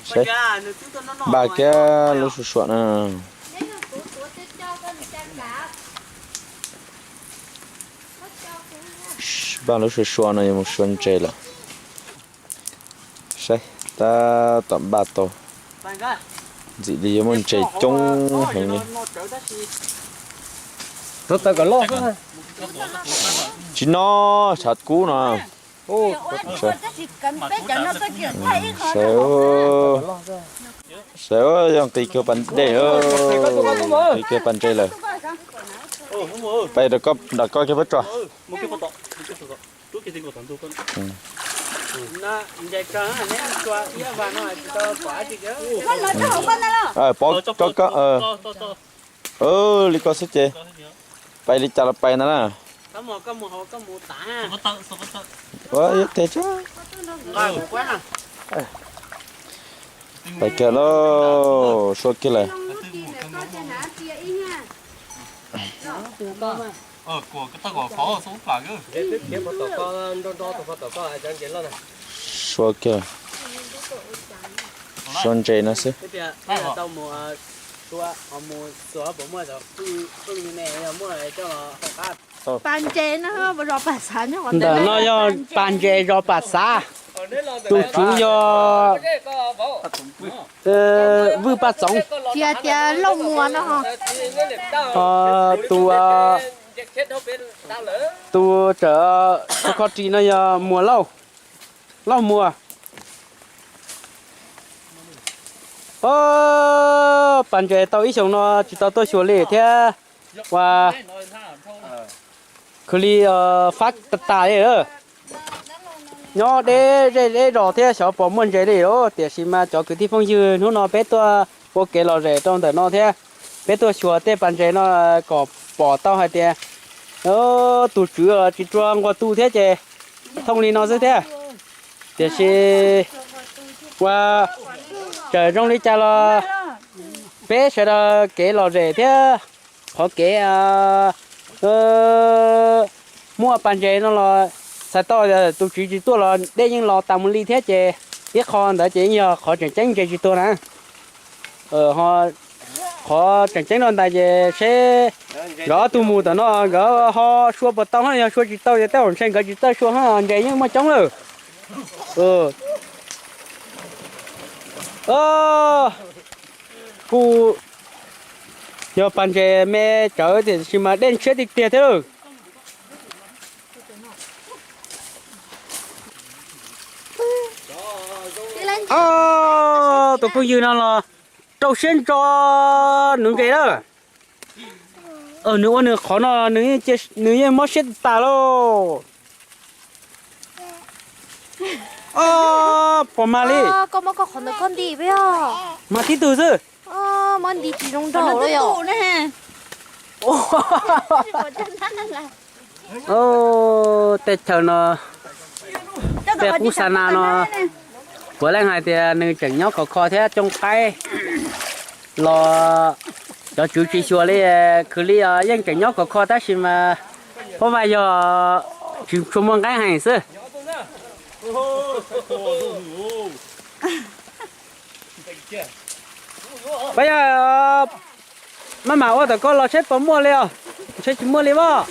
Saib, npaj kiag lub suav suav no. Npaj lub suav suav no yuav mus suav ntses lawm. Saib, tab tom npaj tau. Ntxim li yuav muaj ntses coob heev li. Tsis noj tshav kub no. Sawv, sawv, yog nqis kiag pas dej, nqis kiag pas ntses lawm. Pais nram ko kiag pab tso. Pov tso ko. Li ko xwb ces pais li cas los pais ntag na. Ua ib teg tsa. Pais kiag lauj, sua kiag lawm. Sua kiag, sua ntses no xwb. Pas ntses no, zos Pas Xav nyob ntawm no yog pas ntses zos Pas Xav. Tus tswv yog Vwj Paj Txoov. Tias tias Lauj Muas no. Tus, tus tsawm kho kho ris no yog Muas Lauj, Lauj Muas. Pas ntses tau ib xyoos no tsis tau tuaj xyuas li thiab. Ua, khwv li fab tas tas li. Nyob deb zej deb zos thiab xyov puas muaj ntses li os, tiam sis mas cov kwv tij phooj ywg, hnub no peb tuaj ua kev lom zem rau ntawm no thiab, peb tuaj xyuas tej pas ntses no kom pom tau hais tias tus tswv tsis tshua nquag tu thiab ces thooj li no xwb thiab. Tiam sis ua, txawm zoo li cas los peb sawv daws kev lom zem thiab qhov kev muaj pas ntses no los txhais tau tus tswv tsis tuaj los dej yeej los tas mus li thiab ces ib qho ntawd ces yeej yog qhov tseem ceeb ntses tsis tuag na. Qhov tseem ceeb rau ntawd ces seb nkawd ob tug mus tam no nkawd ho sua puas tau, yog sua tsis tau ces tej zaum ntshe nkawd tsis txawj sua, ntses yeej muaj coob lawm. Kuj yog pas ntses me tsawv tiam sis mas dej ntshiab tiag tiag thiab lawm. Tus phooj ywg no los rau siab ntso nuv ntses lawm. Nws ua nws qhov no nws yeej mob siab tas lauj. Puas mag li? Mas tib tug xwb. Tej chaw no, tej qub xa na no, puav leej hais tias nws tseem nyob khov kho thiab cooj qaib los cov tswv tsis xyuas li, khwv li yeej tseem nyob khov kho tab sis mas pab vaj yog tsis tshua muaj nqaij heev xwb. Pab yog maj mam ua tom ko los seb puas muaj li os, ntshe tsis muaj li mas.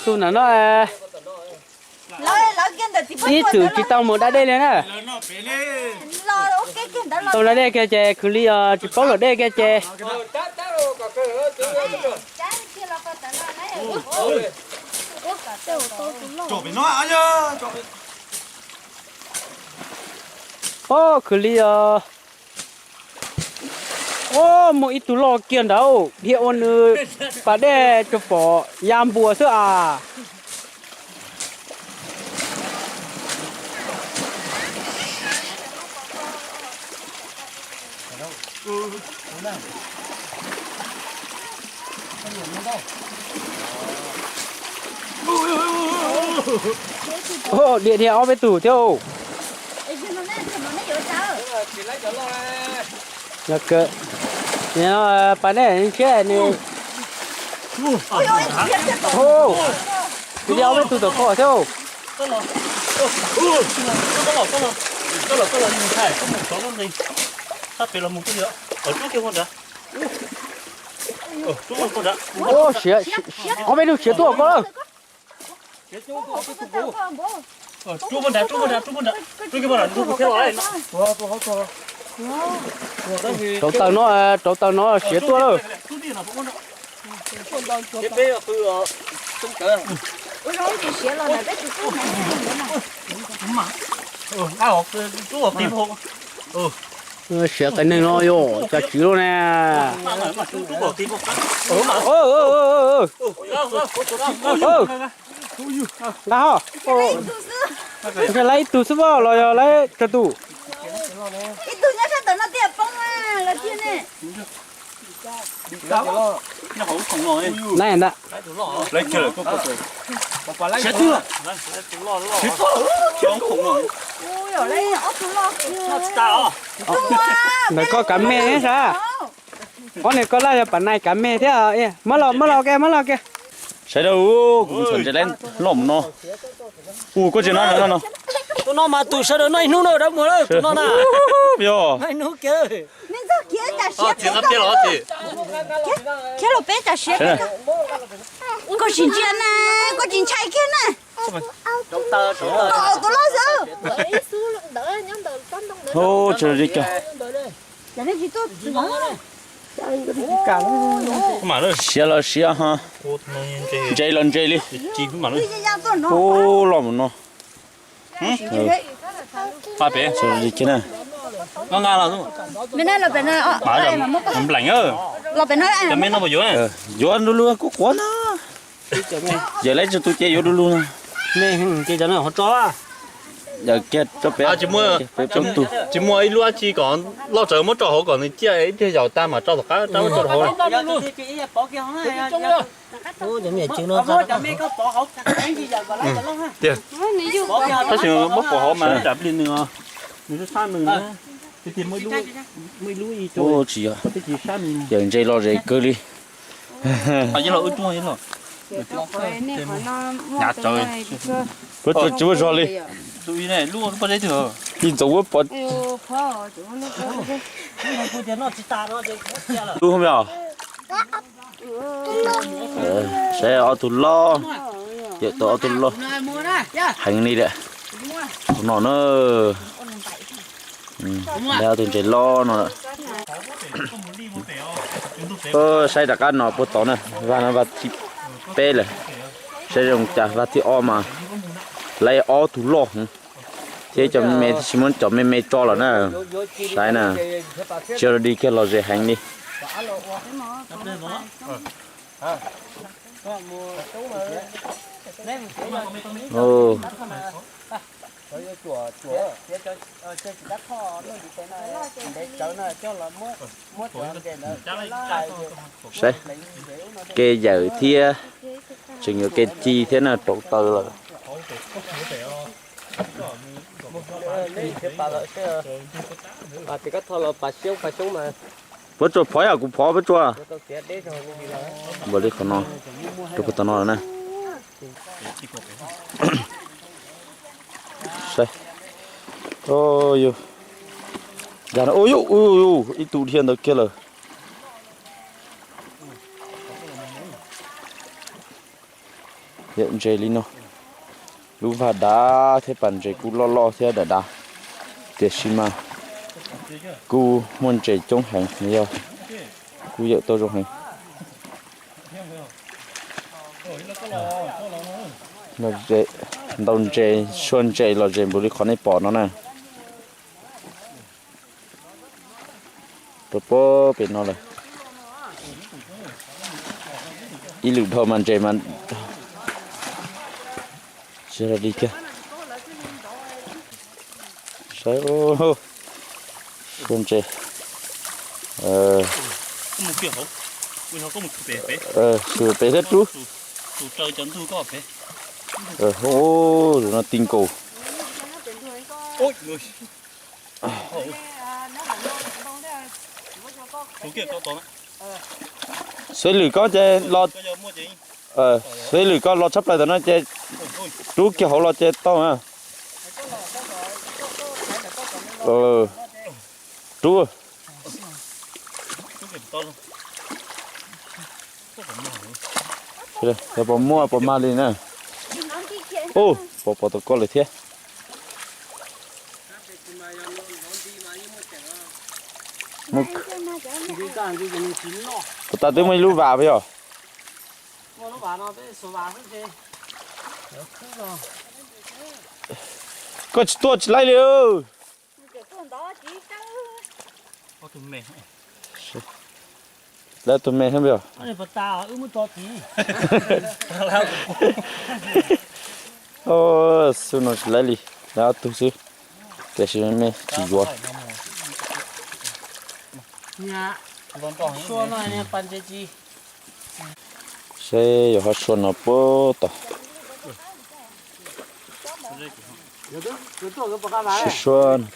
Tus nram no ib txwm tsis tau mus da dej li na. Tau da dej kiag ces khwv li os, tsis paub luam dej kiag ces. Ob, khwv li os. Ob, muaj ib tug loj kiag ntawd dhia ua nws pas dej tsuas pom ya npuas xwb as. Ua, dhia dhia ob peb tug thiab. Los kawg, pas nej thiab nws, dhia ob peb tug tom koj thiab. Ua, siav, ob peb tug siav tuaj koj lawm. Rauv taws no, rauv taws no siav tuaj lawm. Siav qias neeg no yog cas tswv lawm na. Nqa ho, ntshe lawv ib tug xwb los yog lawv tsawg tus? Ib tug nyob sab tom no thiaj poob los tiag ne. Nai ntag. Ntawm koj kav me thiab sas. Ob niag koj laj yog pas nai kav me thiab. Muab los, muab los kiag, muab los kiag. Sawv daws, kuv mus txhom ntses loj mus no. Ua koj tsis no no no. Tus no mas tus sawv daws noj ib hnub no dab muag lawm tus no na. Noj ib hnub kiag. Khiav los peb tsam siav peb. Koj tsis ntsia na, koj tsis ntshai kiag na. Tus loj xwb. Siav los siav ho, ntses los ntses li. Ub, loj mus no. Yuav du lug kuj quav na. Yawm lawv tsis tu ces yuav du lug na. Tsis muaj ib lub dab tsi kom loj tsawv muab tso hauv kom nws ciaj ib pliag yaus tag mam tso tom qab rau tso hauv. Tab sis muab pov hauv mas tsam plig nws, nws sab nws na. Tsis yog, yawm ntses lom zem kawg li. Puab tsuas tsis muaj zog li. Ib ntxoov muab pov. Lub hauv me os. Saib ob tug loj, yawm tau ob tug loj heev li lawm. Tus no na, ob tug ntses loj no. Saib rov qab no puag tod na, vaj no vaj thib peb lawm. Saib zoo cas vaj thib ob mas lawv ob tug loj heev. Thiab cov me me tsis muab cov me me tso lawm na. Saib na, tsis yog di kiag los zem heev li. Saib, kev yawm thiab tseem yuav kev ci thiab na, rauv taws lawm. Puab tsuas phov yom, kuv phov puab tsuas. Npaum li qhov no, rau puag tom no na. Saib, yog, ib tug dhia ntawd kiag lawm. Yawm ntses li no, lub vaj dav thiab pas ntses kuj loj loj thiab dav dav, tiam sis mas kuj muaj ntses coob heev, yog kuj yawm tau zoo heev. Ntaus ntses, sua ntses los zem npaum li qhov nej pom no na. Rau puag pem no lawm. Ib lwm dhau mas ntses mas tsis li kiag. Saib, sua ntses, Mus kiag hauv, mus kiag hauv, mus pem pem. Pem thiab rub. Tus raws cov ntug koj pem. Ub, no ti nkaus. Tus kiag koj tos na. Xav lwm koj ces los, xav lwm koj los tshaj plaws tom no ces rub kiag hauv los ces tau na. Rub. Yog pom muaj pom mag li na. Ub, pom pom tus koj lawm thiab. Puas tas twb muaj ib lub vas puas yog? Koj tsis tuaj tsis laib li. Lawv tus me thiab yog. Xub no tsis laib li, lawv ob tug xwb, tiam sis me tsis yuav. Seb yog hab sua no puag tom. Sua sua no.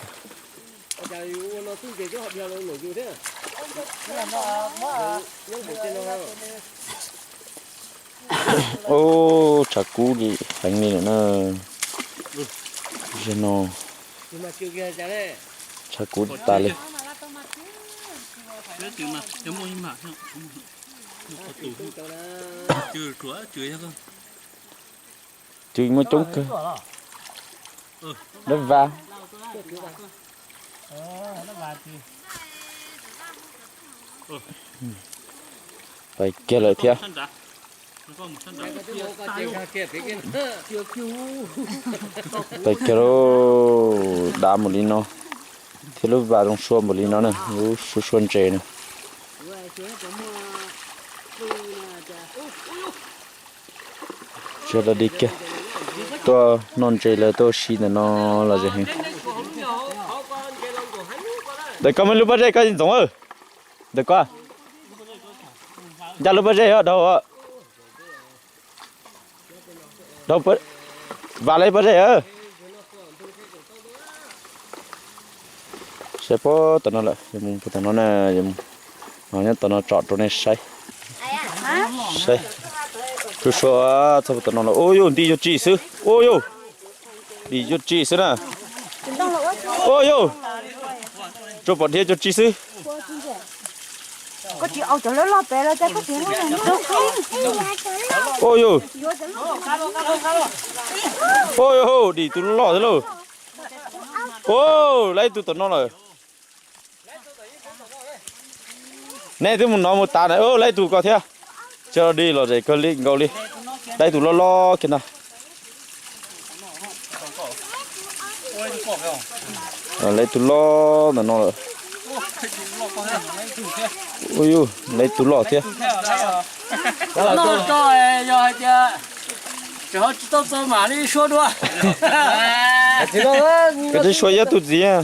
Ub, tshav kub li heev li lawm na. Zaum no tshav kub tas li. Cw muaj coob kawg. Dab vas. Pais kiag lawm thiab. Pais kiag lauj, dav npaum li no thiab lub vas zoo sua npaum li no na, lub sua sua ntses na. Tsis dog dig kiag, tuaj noj ntses lawm tuaj si ntawm no los zeem heev. Ntawm koj muaj lub pob zeb koj ntxoov. Ntawm koj, ncaj lub pob zeb os, dhau, dhau, vas lawv pob zeb. Saib puag tom no lawm, yog mus puag tom no na, yog mus, nyob tom no tsom rau nej saib. Saib, sua sua txog puag tom no lawm. Ua yuj, nti cuag tsi xwb. Ua yuj, nti cuag tsi xwb na. Ua yuj, tsuas pom dhia cuag tsi xwb. Ua yuj, ua yuj, dim tus loj thiab lauj. Ua, lawv ib tug tom no lawm. Nej twb mus nov mus tas na, lawv ib tug ko thiab. Tsis dog dig los zem kawg li nkaus li. Lawv ib tug loj loj kiag ntag. Lawv ib tug loj ntawm no lawm. Ua yuj, lawv ib tug loj thiab. Noj tso, yog hais tias tseem ho tsis tau txog mam li sua dua. Koj twb sua ib tug ntxiv.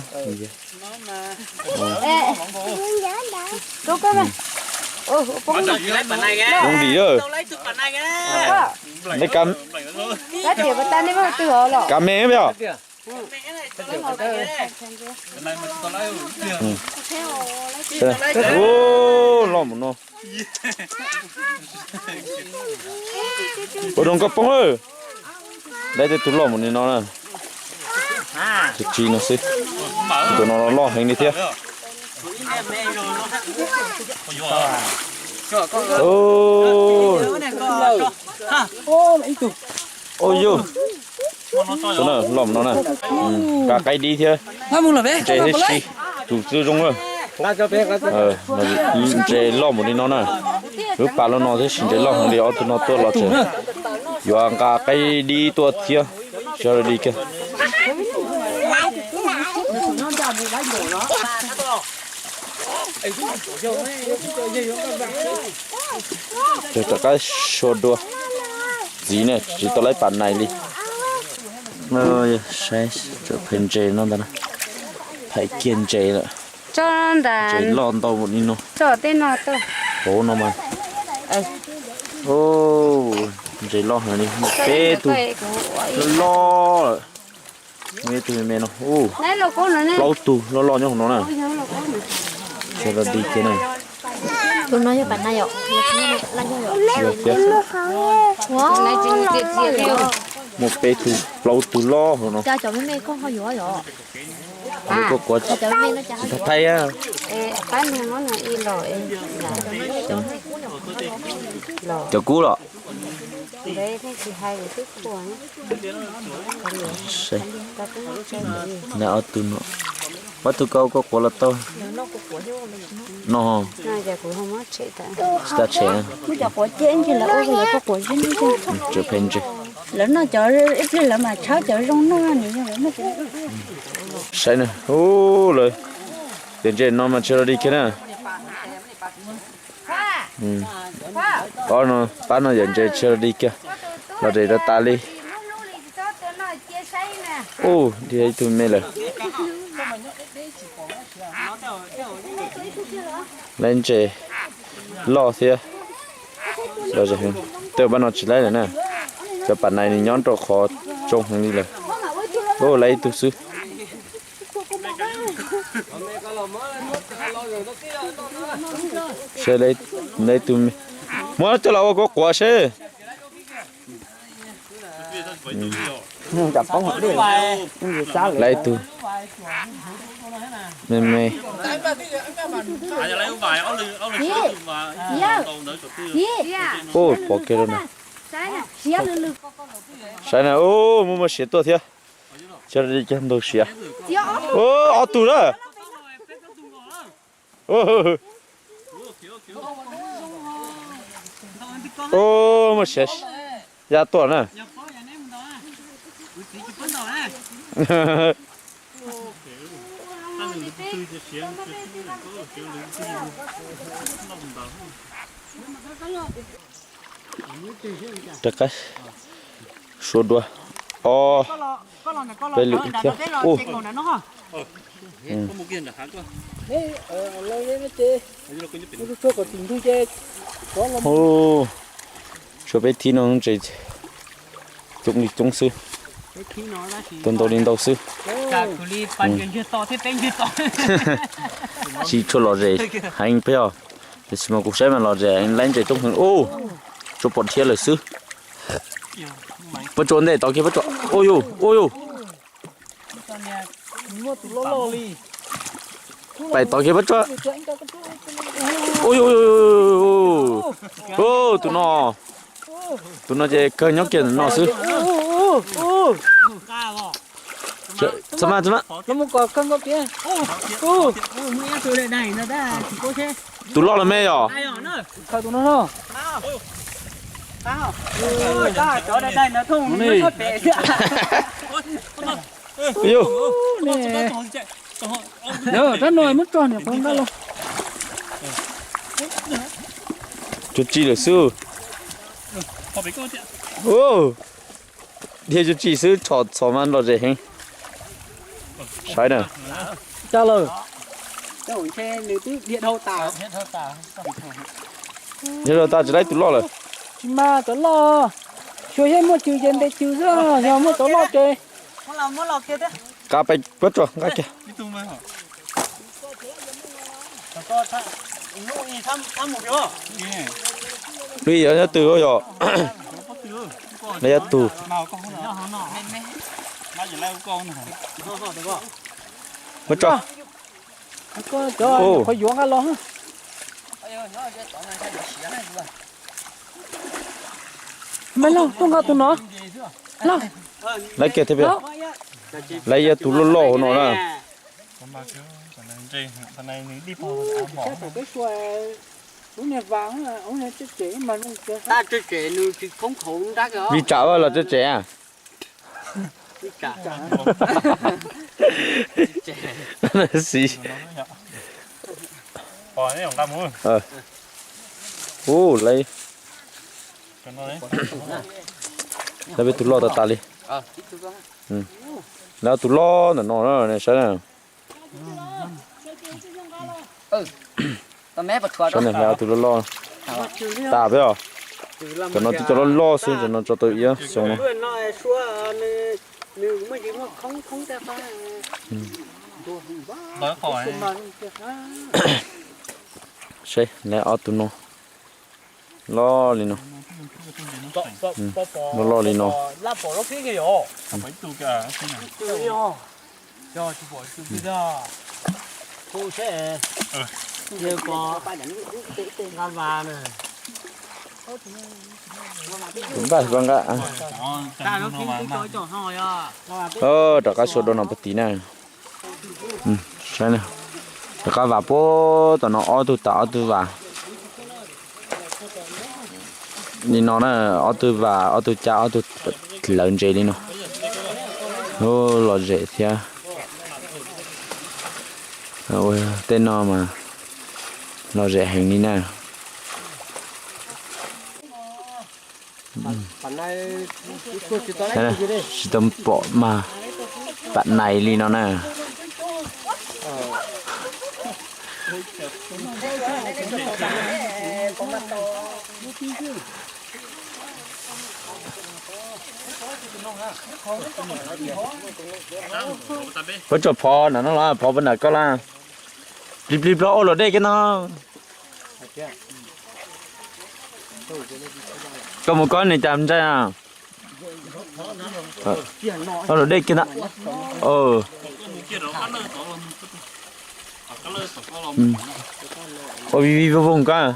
Zoo vim, kav me yog. Ua, loj mus no. Ua, zoo nkauj poob. Lawv tej tus loj mus li no na. Tus tsis no xwb. Tus no loj heev li thiab. Ua yuj, loj mus no na. Nqa qaib dib thiab. Ntses thiab si, tus twb zoo na. Ntses loj mus li no na. Wb pas lub no thiab si ntses loj heev li, ob tug no tuaj los tseem yuav nqa qaib dib tuaj thiab. Tsis dog dig kiag. Ces rov qab sua dua. Ntxiv ne tsis tau lawv pam nais li. Saib, phais ntses no ntag, phais kiag ntses lawm. Tso nram, ntses loj ntau li no. Tso tej no tuaj. Hauv no mas. Ntses loj heev li, muaj peb tug loj loj lawm. Muaj ib tug me me no. Plaub tug loj loj nyob hauv no na. Tsis los di kiag na. Tus no yog pam na yom. Yog thiab. Muaj peb tug, plaub tug loj hauv no. Cov me me koj ho yuav yom? Koj quav tsis tau thaij. Cov kub los. Ob tug no, ob tug koj, koj quav los tau. No, tsis tas tshem. Muab cov quav ceb ntsis lawv ua, lawv koj quav zib ntsis. Lawv noj cov ib pliag lawv mam tshab cov zoo noj nws yog lawv noj. Saib na, ub lawv, yawm ntses no mas tsis los dig kiag na. Pab no, pab no yawm ntses tsis los dig kiag, los zem rau tas li. Ub, dig ib tug me lawm. Lawv ntses loj thiab. Los zem, tej pab no tsis laib lawm na. Cov pam nais nws nyob rau qhov tsoo heev li lawm. Ub, laib ib tug xwb. Seb, laib tus me, muab coj los ua kuv quav seb. Laib tus me me. Ub, pom kiag rau na. Saib na, ub, muaj muaj siav tuaj thiab. Coj li cog ntau siav. Ub, ob tug na. Ub, muaj siav ya tuaj na. Rov qab suav dua ob peb lwm thiab. Ub, tshuav peb thib no ntses coob li coob xwb. Ntau ntau li ntau xwb. Tsis tshua lom zem heev peb os. Tiam sis mas kuv saib mas lom zem heev, laib ntses coob heev. Ub, tsuas pom dhia lawm xwb. Pob tsuas ntej tod kiag pob tsuas. Ub yus, ub yus. Pais tod kiag pob tsuas. Ub yus, ub, tus no, tus no ces kawg nyob kiag ntawm no xwb. Txhob maj, txhob maj. Tus loj los me yom? Yus, rab no muab tso niam qhuav nqa los. Tsuas tsim lawm xwb. Dhia tsuas tsim xwb, txhom txhom mas lom zem heev. Saib na. Dhia dhau tas tsis laib tus loj lawm. Tsis mas cov loj, xyov yog muaj cws ces ntes cws xwb, yog muaj cov loj ces. Nqa pais pob tsuas nqa kiag. Lub yog nyob twg yom? Lawv yog tus. Muab tso. Qhov yuav nqa los. Me los tuaj nqa tus no. Los. Lawv kiag thiab peb. Lawv yog tus loj loj hauv no na. Vij tsam los tso tsem. Xis. Ub, lawv, lawv peb tus loj tas tas li. Lawv tus loj ntawm no na, saib na. Saib na, hlais ob tug loj loj tas peb os. Cov no twb cov loj loj xwb, cov no tso tau ib xyoos no. Saib, hlais ob tug no loj li no. Loj loj li no. Npaj nqa. Rov qab xuas dua no puag tim na. Saib na, rov qab vam puag tom no ob tug tas ob tug vam. Li no na, ob tug vam ob tug cab ob tug hlawv ntses li no. Lom zem thiab. Ua tej no mas lom zem heev li na. Tsis tau pom mas pam nais li no na. Puab tsuas phov nram no los phov puag nram koj laj? Plig plig plig, ua luam dej kiag no. Koj mus koj niag cas ntsaig a? Ua luam dej kiag na. Ua vij vij voog voog koj.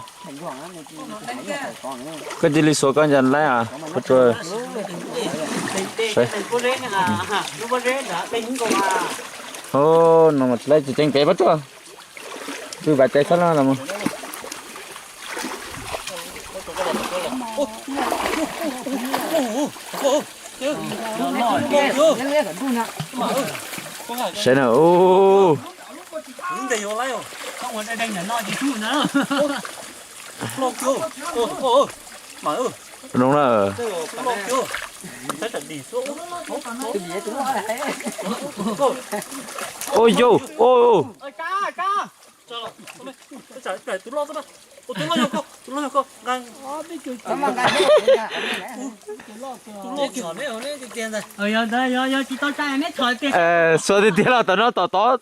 Koj cia li xuas koj ncas laib a, Pob Tsuas. No mas tsis laib tsis ceev pem Pob Tsuas. Pw vam cai txhob laj los mas. Saib na, ub. Zoo na. Ua yau, ua yau. Xuas tiag tiag los tom no tom tod.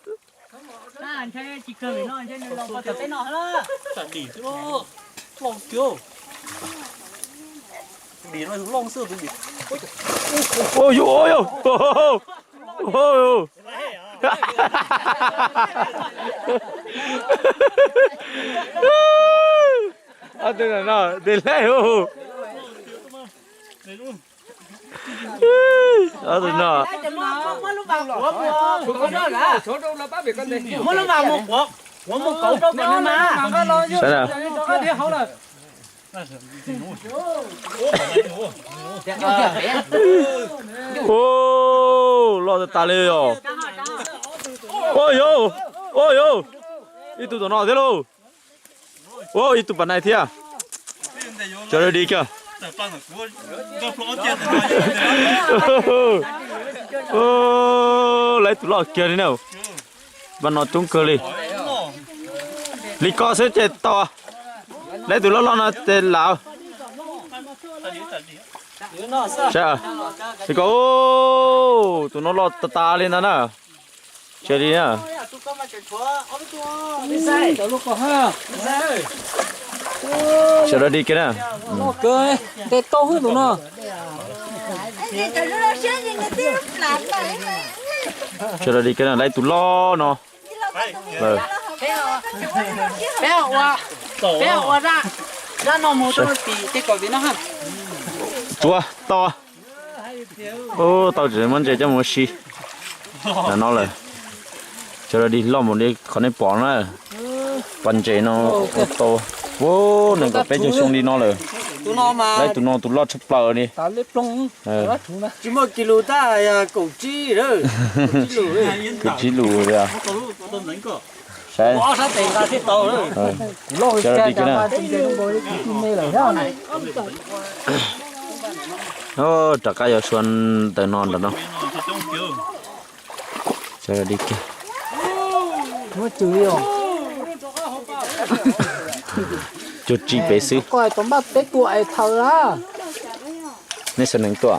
Ua yau, ua yau. Ob tug no no tis laij. Ob tug no. Muab lub vas mus quav, quav mus kauv rau kom nws mas. Ua, loj tas tas li os. Ua yau, ua yau. Ib tug tom no thiab lauj. Ua ib tug pas nais thiab. Cov dog dig kiag. Lawv tus loj kiag li na. Pas no coob kawg li. Li ko xwb ces tau. Lawv tus loj loj no ces lam. Li ko, tus no loj tas tas li ntag na. Cia li na. Sawv daws dig kiag na. Tej tau hwb tus no. Sawv daws dig kiag na, lawv tus loj no. Peb ua, peb ua zaj, zaj no mus rau tim tej kaum vim no. Tsuav tau. Ub, tau tsis muab ntses coj mus ua si. Ntawm no lawm. Sawv daws dig loj mus li qhov nej pom na. Pas ntses no ua tau. Ub, nees nkaum peb caug xyoo li no lawm. Lawv tus no tus loj tshaj plaws li. Tsis muaj kis lus tab, yog kaum tsib, kaum tsib lus li. Saib, sawv daws dig kiag na. Rov qab yuav sua ntawm no ntawm no. Sawv daws dig kiag. Muab cug li os. Cug tsis pem xwb. Koj hais tau npaj peb tua es thaws a. Nej sawv neeg tua.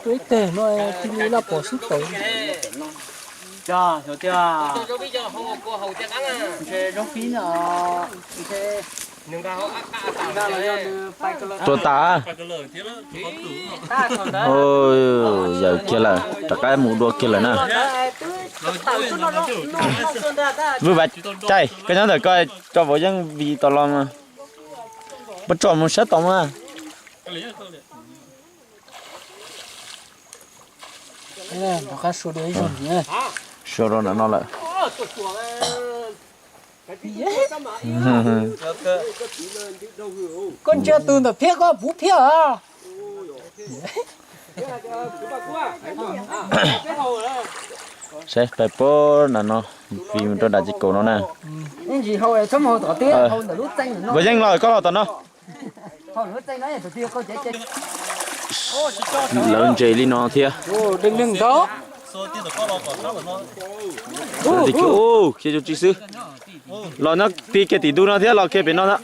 Tua ib teg no cia li laj pom xwb tawm. Tua tas. Yawm kiag lawm, rov qab mus dua kiag lawm na. Vwj Vam Caij, koj nyob ntawm koj tso vauv yeej vim tom los mas. Puas tsom mus sab tod mas. Rov qab sua dua ib zaug ntxiv. Sua rau ntawm no lawm. Koj ntsia tus ntawm phiab koj puv phiab a. Saib pais puag nram no, vim mus rau nram ces kaum no na. Vauv Yeej los koj los tom no. Lawv ntses li no thiab. Cia tsis xwb. Los nyob ti kiag tim ntug no thiab los kiag pem no na.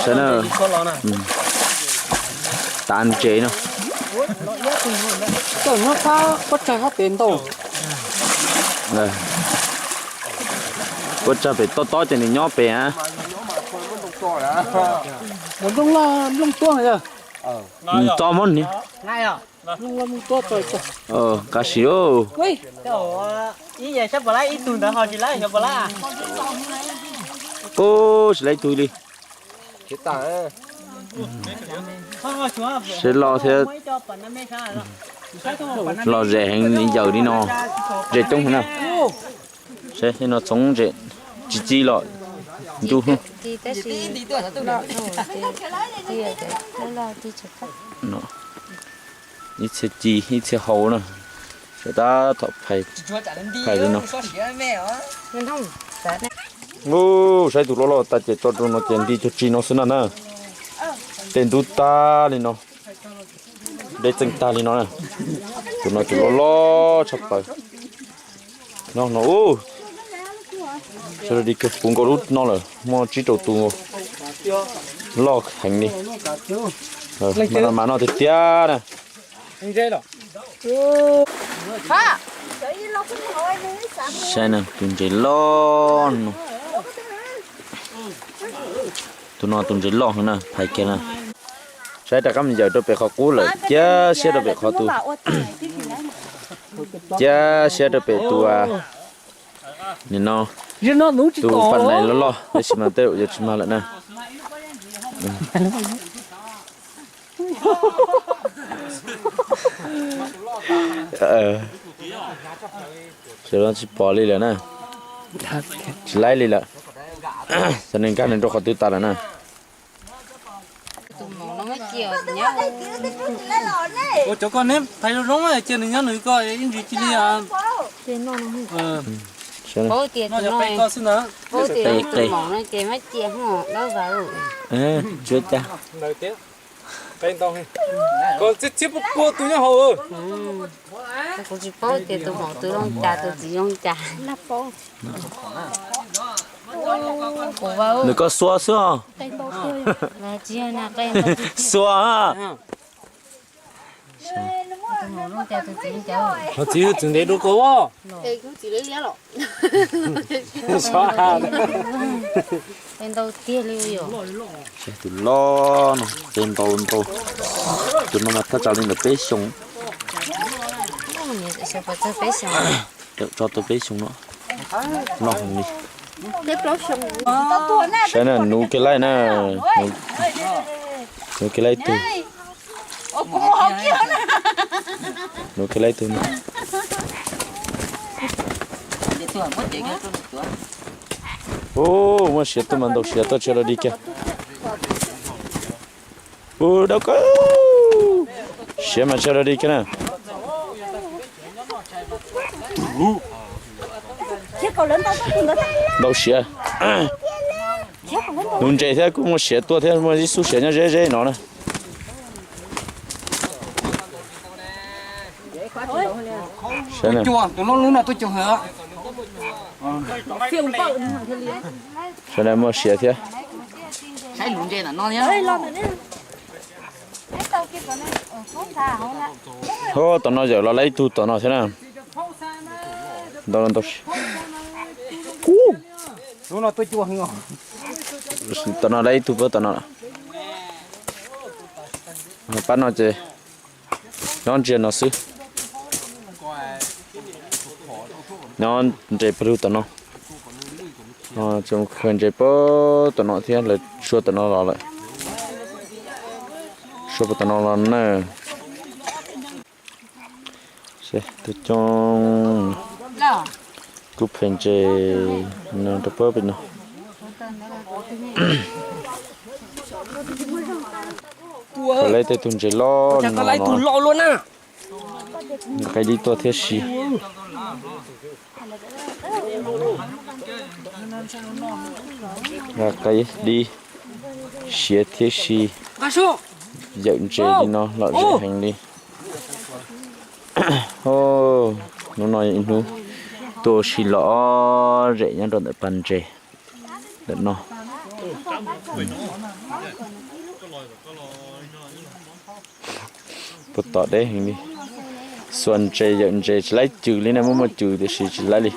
Saib na, tav ntses no. Koj nyob sab pob tsaig hab pem ntau. Pob tsaig pem tob tob ces nws nyob pem a. Mus nplooj loj nplooj tuab yog. Tso muab ni. Nplooj loj nplooj tuab tso. Qab sim. Ub, tsis laib tug li. Seb loj thiab. Loj zem heev li yawm li no. Zem coob heev na. Seb no txhoov zem tsis ci los ncub. Ib txhia ci ib txhia hau na. Sawv tab tom phais li no. Ub, saib tus loj loj tas ces tso rau no ces nti cuag tsi no xwb na na. Tej ntub tag li no. Deb txeej tag li no na. Tus no tus loj loj tshaj plaws. No no ub, sawv daws di kawg puv nkaus lub no lawm, muaj tsib rau tus nkaus. Loj heev li. Mas no mas no tiag tiag na. Saib na, tus ntses loj no. Tus no tus ntses loj heev na, phais kiag na. Saib rov qab mus yawm rau pem qhov qub lawm, cia siab rau pem qhov tus, cia siab rau pem tus, nim no tus pam nais loj loj, tab sis mas tej zaum yuav tsis mag lawm na. Sawv daws tsis pom li lawm na, tsis laib li lawm. Xyov nws nkag nws rau qhov twg tas lawm na. Ua cov koj neb phais zoo zoo cia nws nyob nws ko ib ntsis cia li. Paub tias tus no, paub tias tus maum no ces mab cia hos dab vas. Tsuav cas. Koj txhiab pua pua tus nyob hauv. Kuv tsis paub tias tus maum tus zoo cas tus txiv zoo cas. Nws koj xuas xwb os. Xuas. Tus maum zoo cas tus txiv zoo cas. Ho txiv txwv ntev dua koj. Tus loj no qe ntau ntau. Tus no mas thaj tsam li ntawm peb xyoo. Tawm tso tau peb xyoo no. Loj heev li. Saib na, nuv kiag laij na. Nuv kiag laij tug. Nuv kiag laij tug no. Ub, muaj siav tuaj mas ntaus siav tuaj tsis dog dig kiag. Ub, dawb kawg. Siav mas tsis dog dig kiag na. Ntaus siav. Nuv ntses thiab kuj muaj siav tuaj thiab, muaj ib xub siav nyob ze ze no na. Sawv daws muaj siav thiab. Ho tom no yawm los lawv ib tug tom no thiab na. Tom no lawv ib tug pab tom no. Pab no ces nyob ntsia no xwb. Nyob ntses pawg lug tom no. Tseem khaws ntses pab tom no thiab, lawv sua tom no los lawm. Sua pab tom no los na. Tus coob kuj phem ntses no rau pab pem no. Tau lawv tej tug ntses loj no, nqa qaib dib tuaj thiab si. Nqa qaib dib siav thiab si. Yawm ntses li no lom zem heev li. Hnub no ib hnub tuaj ua si lom zem nyob rau ntawm pas ntses ntawm no. Puag tom deb heev li. Xuas ntses yawm ntses tsis laib cws li na, muaj muaj cws tiam sis tsis laib li.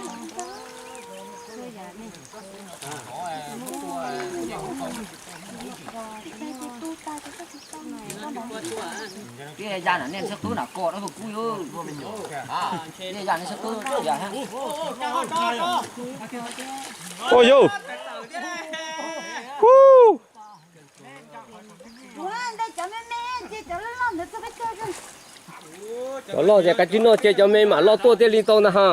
Ua yus. Cov loj ces kav tsij noj ces cov me mam loj tuaj thiaj li tau ntag ha.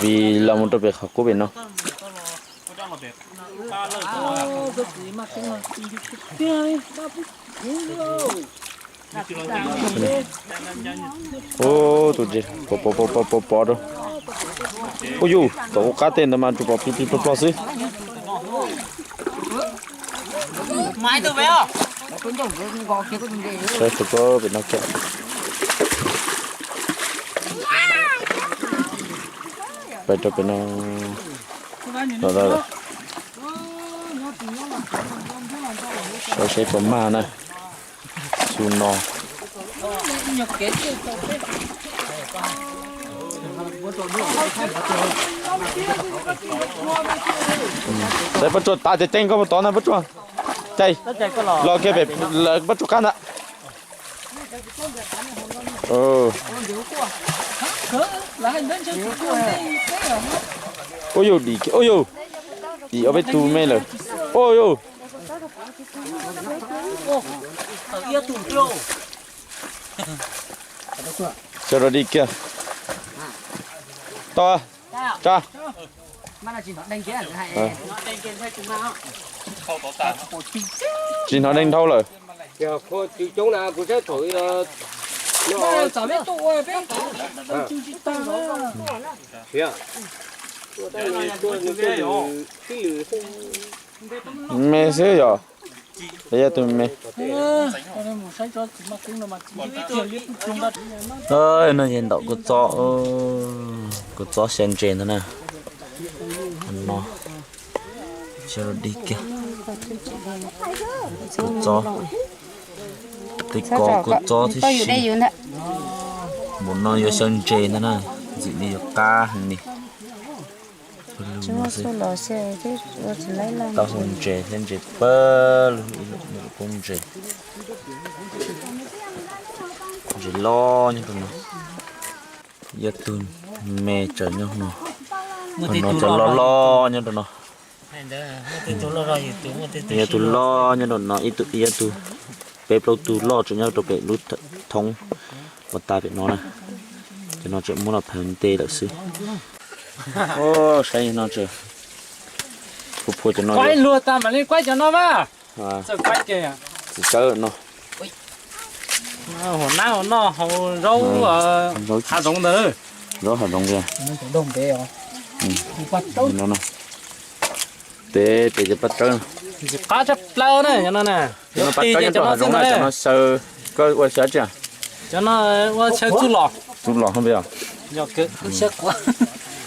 Vim los mus rau pem qhov qub pem no. Tus ntses pov pov pov pov rau. Ua yus, tom ua qab tej ntawd mas tsuas pom plig plig plog plog xwb. Saib tus ko pem no kiag. Pais rau pem no. Saib seb puas mag na. Xu no. Saib Paj Tsuag tav ceev ceev koj puas tod na Paj Tsuag. Cais, los kiag pem lawv Paj Tsuag qab ntag. Ua yus dim kiag, ua yus dim ob peb tug me lawm. Ua yus. Sawv rau dim kiag. Tau, tsa. Tsis hnov neeg dhau lawm. Me xwb yom. Yog tus me. No ces ntawm kuv txob, kuv txob xyaw ntses ntag na. No, xyaw dig kiag. Kuv txob, tej ko kuv txob thiab si. Npaum no yuav xyaw ntses ntag na, ntxim li yuav qab heev li. Taub hau ntses thiab ntses pawg lug, ib lub poob ntses. Ntses loj nyob rau no. Yog tus me tsaws nyob no. Tus no txawm loj loj nyob rau no. Yog tus loj nyob rau no, ib tug, yog tus peb plaub tug loj tseem nyob rau pem lub thoob uas tas pem no na. Cov no tseem muab los phawv nte lawm xwb. Saib no tseem Phua cov no. Kuaib luag tas mam li kuaib cov no mas. Txawj kuaib kiag. Txiv tsawb no. Hauv nab hauv no hauv zaub hav zoov ntawd. Zaub hav zoov tiag. Tev tes cov paj tsawb. Qab tshaj plaws na cov no na. Cov no paj tsawb nyob rau hav zoov na, cov no xyaw, koj ua xyaw tsi? Cov no ua xyaw txuj lom. Txuj lom hos peb os.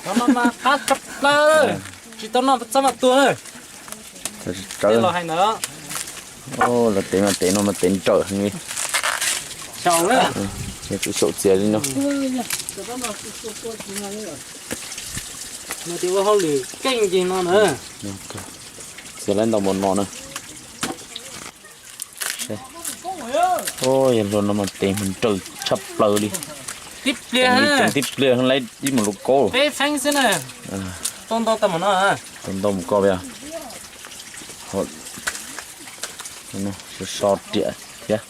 Cov no mas qab tshaj plaws, tsis tau noj txhob maj tuag na. Los hais ntawd. Lawv tev mas tev no mas tev nrawm heev li. Xyaum txias li no. Txias lawv ntau mus no na. Yog luag no mas tev mas nrawm tshaj plaws li. Tib pliag, tib pliag lawv ib mus lub kaub. Peb feeb xwb na. Tau ntau tau mus no. Tau ntau mus koj peb os. So so riam thiab.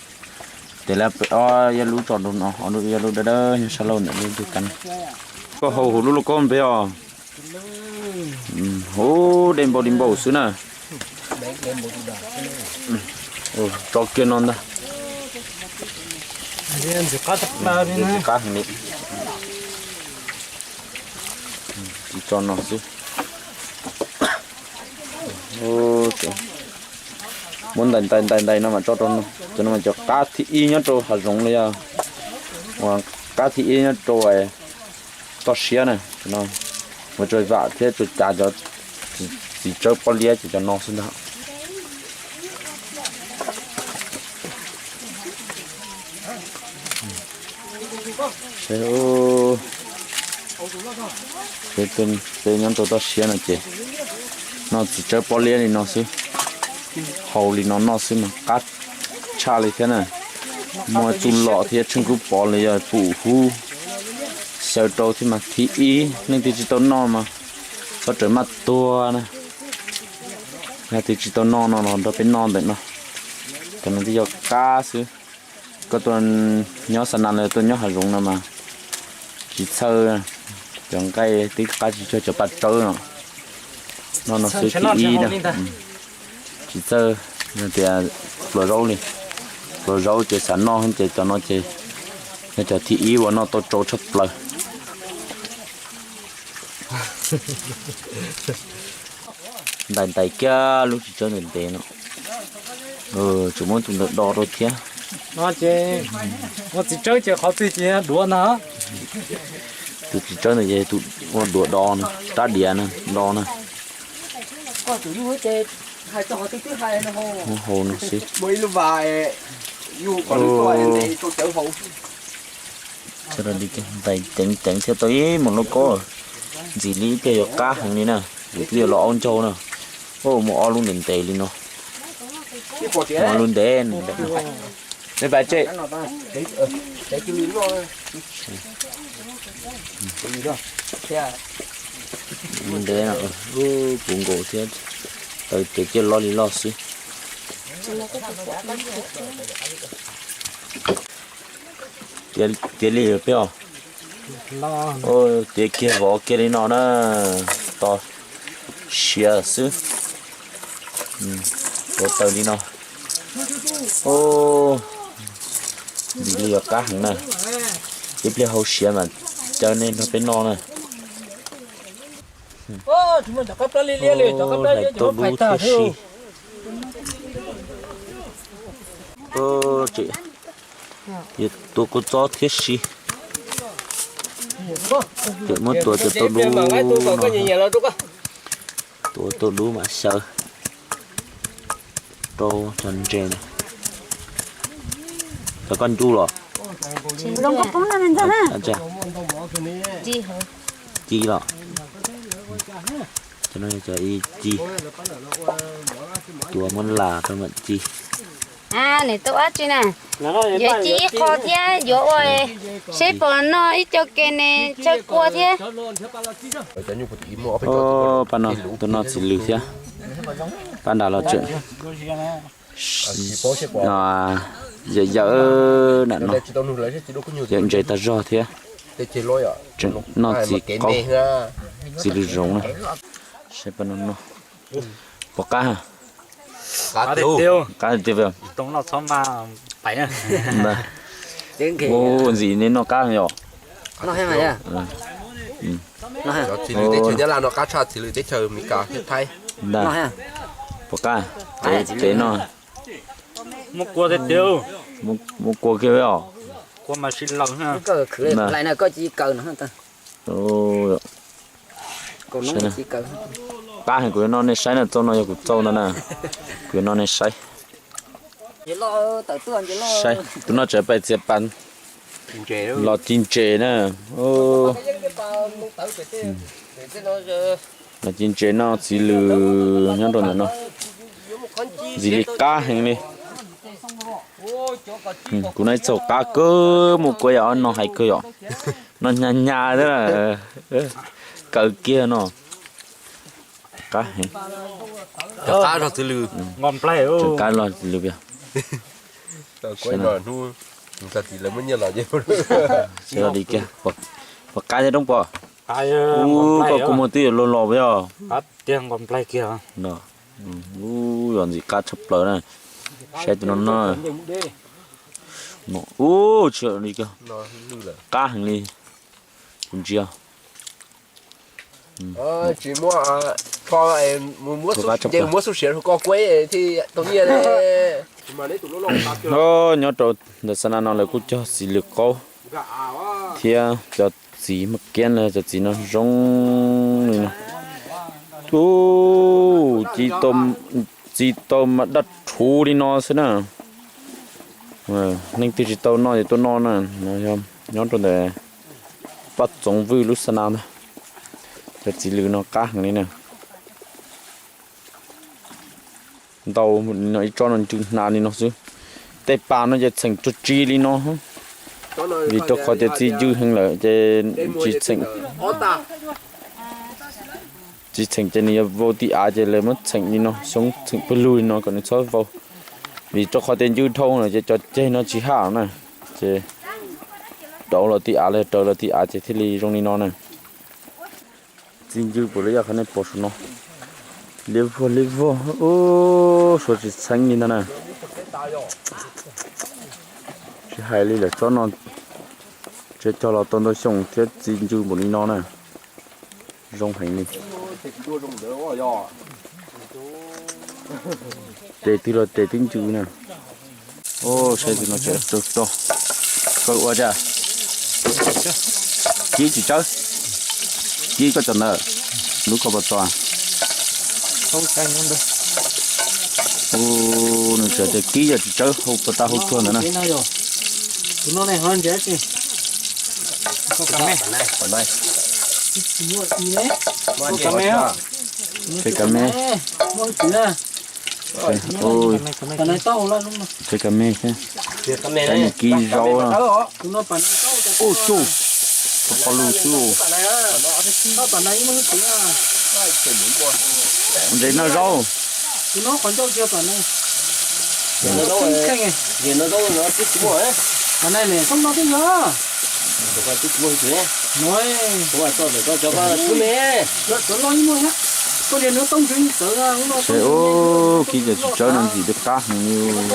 Tes lawv pem ob yog lub tso rau no, ob lub yog lub dawb dawb nyob sab laug ntawm lub ntug kab. Koj haus huv lub lauj kaub peb os. Huv dej npau di npau xwb na. Tso kiag no ntag. Ntxim qab heev li. Tsis tso no xwb. Muab ntais ntais ntais ntais no mas tso rau no, cov no mas cov qab thib ib nyob rau hav zoov li yog, uas qab thib ib nyob rau toj siab na. Mus tsuas vam thiab tsuas cav cov txiv tsawb pob liab ces cov no xwb ntag. Peb nyob rau toj siab no ces noj txiv tsawb pob liab li no xwb, haus li no noj xwb mas qab tshaj li thiab na. Muaj txuj lom thiab tsheej kub pov li yog pum hub xyaw rau thiab mas thib ib, leej twg tsis tau noj mas txhob rawm maj tuag na. Yog twg tsis tau noj no los nrog peb noj ntawm no, cov no twb yog qab xwb. Koj tuaj nyob xa nas los tuaj nyob hav zoov no mas tsis txhawj, cov nqaij twb qab tsis cuag cov paj tsawb no. Noj no xwb thib ib na. Tsis txawj tias pluas zaub li, pluas zaub ces xav noj ces cov no ces yog cov thib ib uas noj tau tsau tshaj plaws. Ntais ntais kiag lub txiv tsawb ntev ntev no, tseem muab tus ntawd do rau thiab. No ces ua txiv tsawb ces qhov twg ces duav ntag. Tus txiv tsawb ntawd ces tus ua duav do no, rab diav no do na. Muab hau no xwb. Ntais ceev ceev thiab tau ib mus lauj kaub, ntxim li ib pliag yuav qab heev li na, yus twb yuav los aub ncaug na. Muaj ob lub ntev ntev li no, muaj ob lub ntev ntev. Ntev no, puv nkaus thiab, taws ces ciaj loj li loj xwb. Tiav li peb os. Tiav kiag vov kiag li no na, tos siav xwb. Tuav taws li no. Ntxim li yuav qab heev na. Ib pliag hau siav mas caw nej nrog peb noj na. Hlais tau dub thiab si. Tseem yuav tua kua txob thiab si. Tseem muab tua cov tau dub no. Tua tau dub mam xyaw rau cov ntses na. Cov koj ncuj los? Ci los? Cov no yog cov ib ci. Tua muab las rau mam ci. Nws tua dab tsi na? Yuav ci ib qho thiab yuav ua seb puas noj ib co ke ne, tsawg kua thiab. Pab no tuaj noj txiv lws thiab. Pab nram los tseem yawm yawm nram no, yawm ntses tag zog thiab. Tseem noj txiv qaub, txiv lws zoov na. Saib pab no noj. Puas qab? Qab tiag tiag. Ntxim li noj qab yom. Txiv lwm teb chaws Nyab Laj no qab tshaj txiv lwm teb chaws Amelikas thiab Thaib. Puas qab? Tsev no. Muab kua kiag os. Qab heev, kuv yuav noj nej saib na, txauj no yog kuv txauj ntag na. Kuv yuav noj nej saib. Saib tus no tseem pais txiav pas los ci ntses na. Los ci ntses noj txiv lwm nyob rau ntawm no. Ntxim li qab heev li. Kuv noj ib txaug qab kawg, muaj kua yam ob no hais kawg yom. Noj hnyav hnyav thiab, kaw kiag no. Qab heev. Cov qab los txiv lwm. Cov qab los txiv lwm. Li kiag, puas qab thiab Roob Pov? Ub, koj kua muag twb yuav luag los yog. Ub, yog ntxim qab tshaj plaws na. Saib tus no no. Ub, tsis li kiag, qab heev li. Kuv ntsia. Nyob rau ntawm xa na no lawv kuj cog txiv lwm qaub thiab cov txiv maj kiab, cov txiv no zoo li no. Ub, txiv tau mas daj rhuv li no xwb na. Leej twg tsis tau noj ces tuaj noj na. Nyob rau ntawm Paj Txoov Vwj lub xa na ntag. Cov txiv lwm no qab heev li na. Ntau li no, ib tsob no ncw hnav li no xwb. Tej pas no ces txheem tsuag tsi li no, vim rau qhov tias txi ncw heev lawm ces tsis txheem. Tsis txheem ces nws yuav vau ti av ces lawv muab txheem li no, xyoob txheem pawg lug li no kom nws txhob vau. Vim rau qhov tias ncw dhau lawm ces cov ceg no tsis haj na, ces rau los ti av, los rau los ti av ces thiaj li zoo li no na. Txi ncw puas li yog qhov nej pom saum no, liab vog liab vog, ub, suav tsis txheeb li ntag na. Tsis hais li lawm, tsob no tseem cog los tau ntau xyoo thiab txi ncw npaum li no na. Zoo heev li. Tes twg los tes twb ncw na. Saib tus no tseem raug rog. Koj ua cas? Kib tsis tsawb. Kib koj cov ntawd, lub koj puas txog? Ub, nws tseem tias kib yog tsis tsawb, hau puas tau hau tsuag ntawd na. Tsev kav me. Tsev kav me thiab. Saib nws kib zaub na. Ub, xyu, tau pov lug xwb. Ntses noj zaub. Saib, ub, kib cov txiv tsawb no ntxim li qab heev li.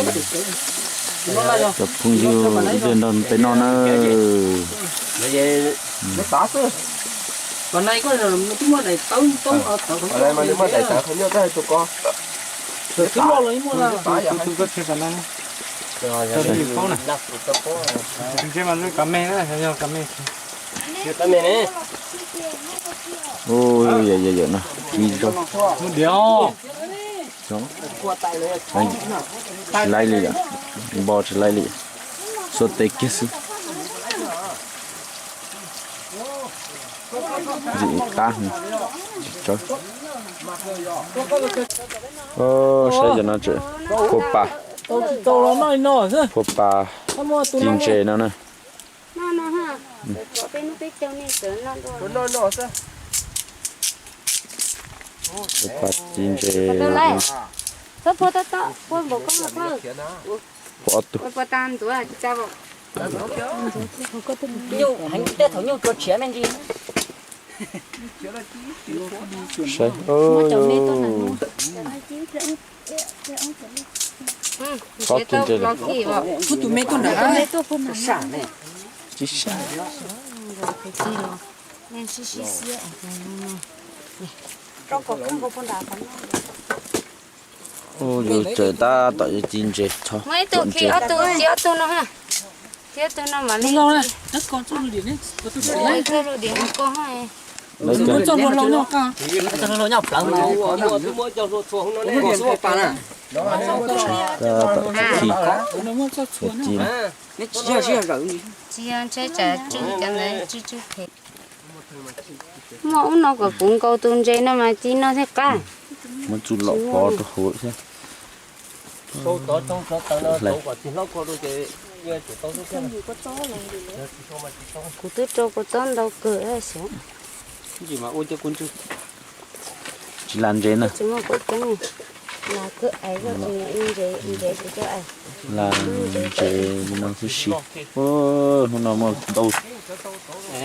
Cov phooj ywg, ib pliag nrog peb noj na. Ub, yam yam no, kib zaub. Tsis laib li yom, npo tsis laib li, xuas tes kiag xwb. Ntxim qab, tsawb. Saib cov no, phua pas, phua pas ci ntses no na. Phua pas ci ntses. Phua ob tug. Saib, pob kib ntshe, tsis sab. Ua yus tsaws tab tom yuav ci ntses tho. Muaj ib tug khi ob tug, ci ob tug no ha. Ci ob tug no mam li. Tab tom khi, ci. Tsis yog ntshe tsam ci cov ntawd tsis tsw phem. Muaj ub no kom kuv nkaus tus ntses no mas ci no thiaj qab. Muab txuj lom pov rau hauv thiab. Kuv twb rau kua txob ntau kawg xyov. Tsis las ntses na. Tsis muaj kuv ceeb, las kawg ais zoj tsis muaj ib ntses, ntses tsis coj ais. Las ntses li no xwb si. Hnub no muaj ntau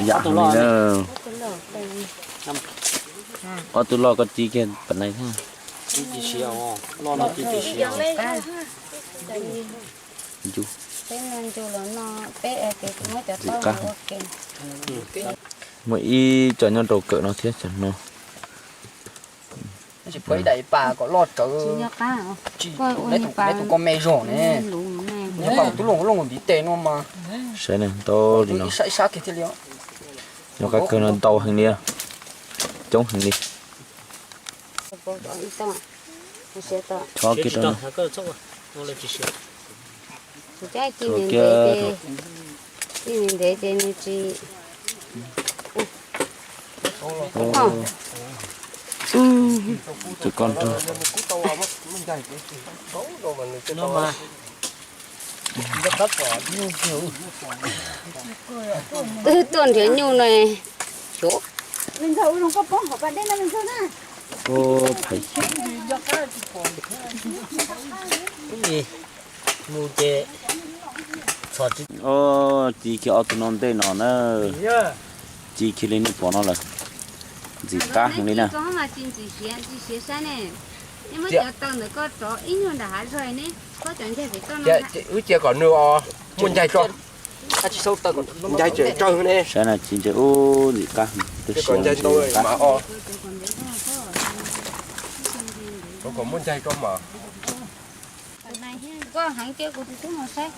yam li na. Ob tug loj koj ci kiag pam nais thiab. Muaj ib co nyob rau kawm no thiab cov no. Ib pas kom loj rawv. Tus koj me zog ne. Nyob pas tub looj looj ntiv tes no mas. Saib na, ntau li no. Nyob qab kawg no ntau heev li, coob heev li. Chob kiag rau. Ci ntev ces nws tsis, tus koj nrog. Twb tuaj nrhiav nyuj no. Ci kiag ob tug no ntej no na. Ci kiag li nej pom no lawm. Ntxim qab heev li na. Wb cia kom nws muaj ncaig tso, ncaig tseem tsawg ne. Saib na, ci ntses ub ntxim qab, twb siav ntsis qab. Koj heev tiag kuv tus tub mus saib.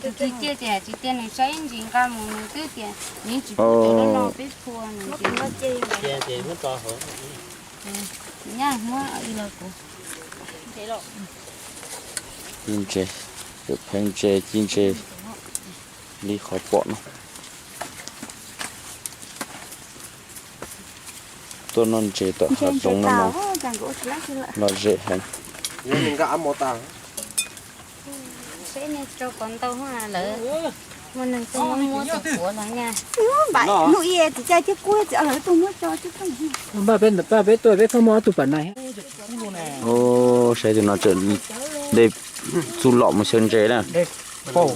Tus txiv ciaj tias tsis tias nws saib ntsis nqa mus nws twb tias nws tsis pub cov no peb phua nws tias. Nyaj muab ib los kuv. Ci ntses, cov pheej ntses, ci ntses li qhov pom no. Tuaj noj ntses tom hav zoov no mas lom zem heev. Npaj peb tuaj peb pheej muaj ob tug pam nais. Saib tus no tseem de txuj lom mus xyaw ntses na. Lawv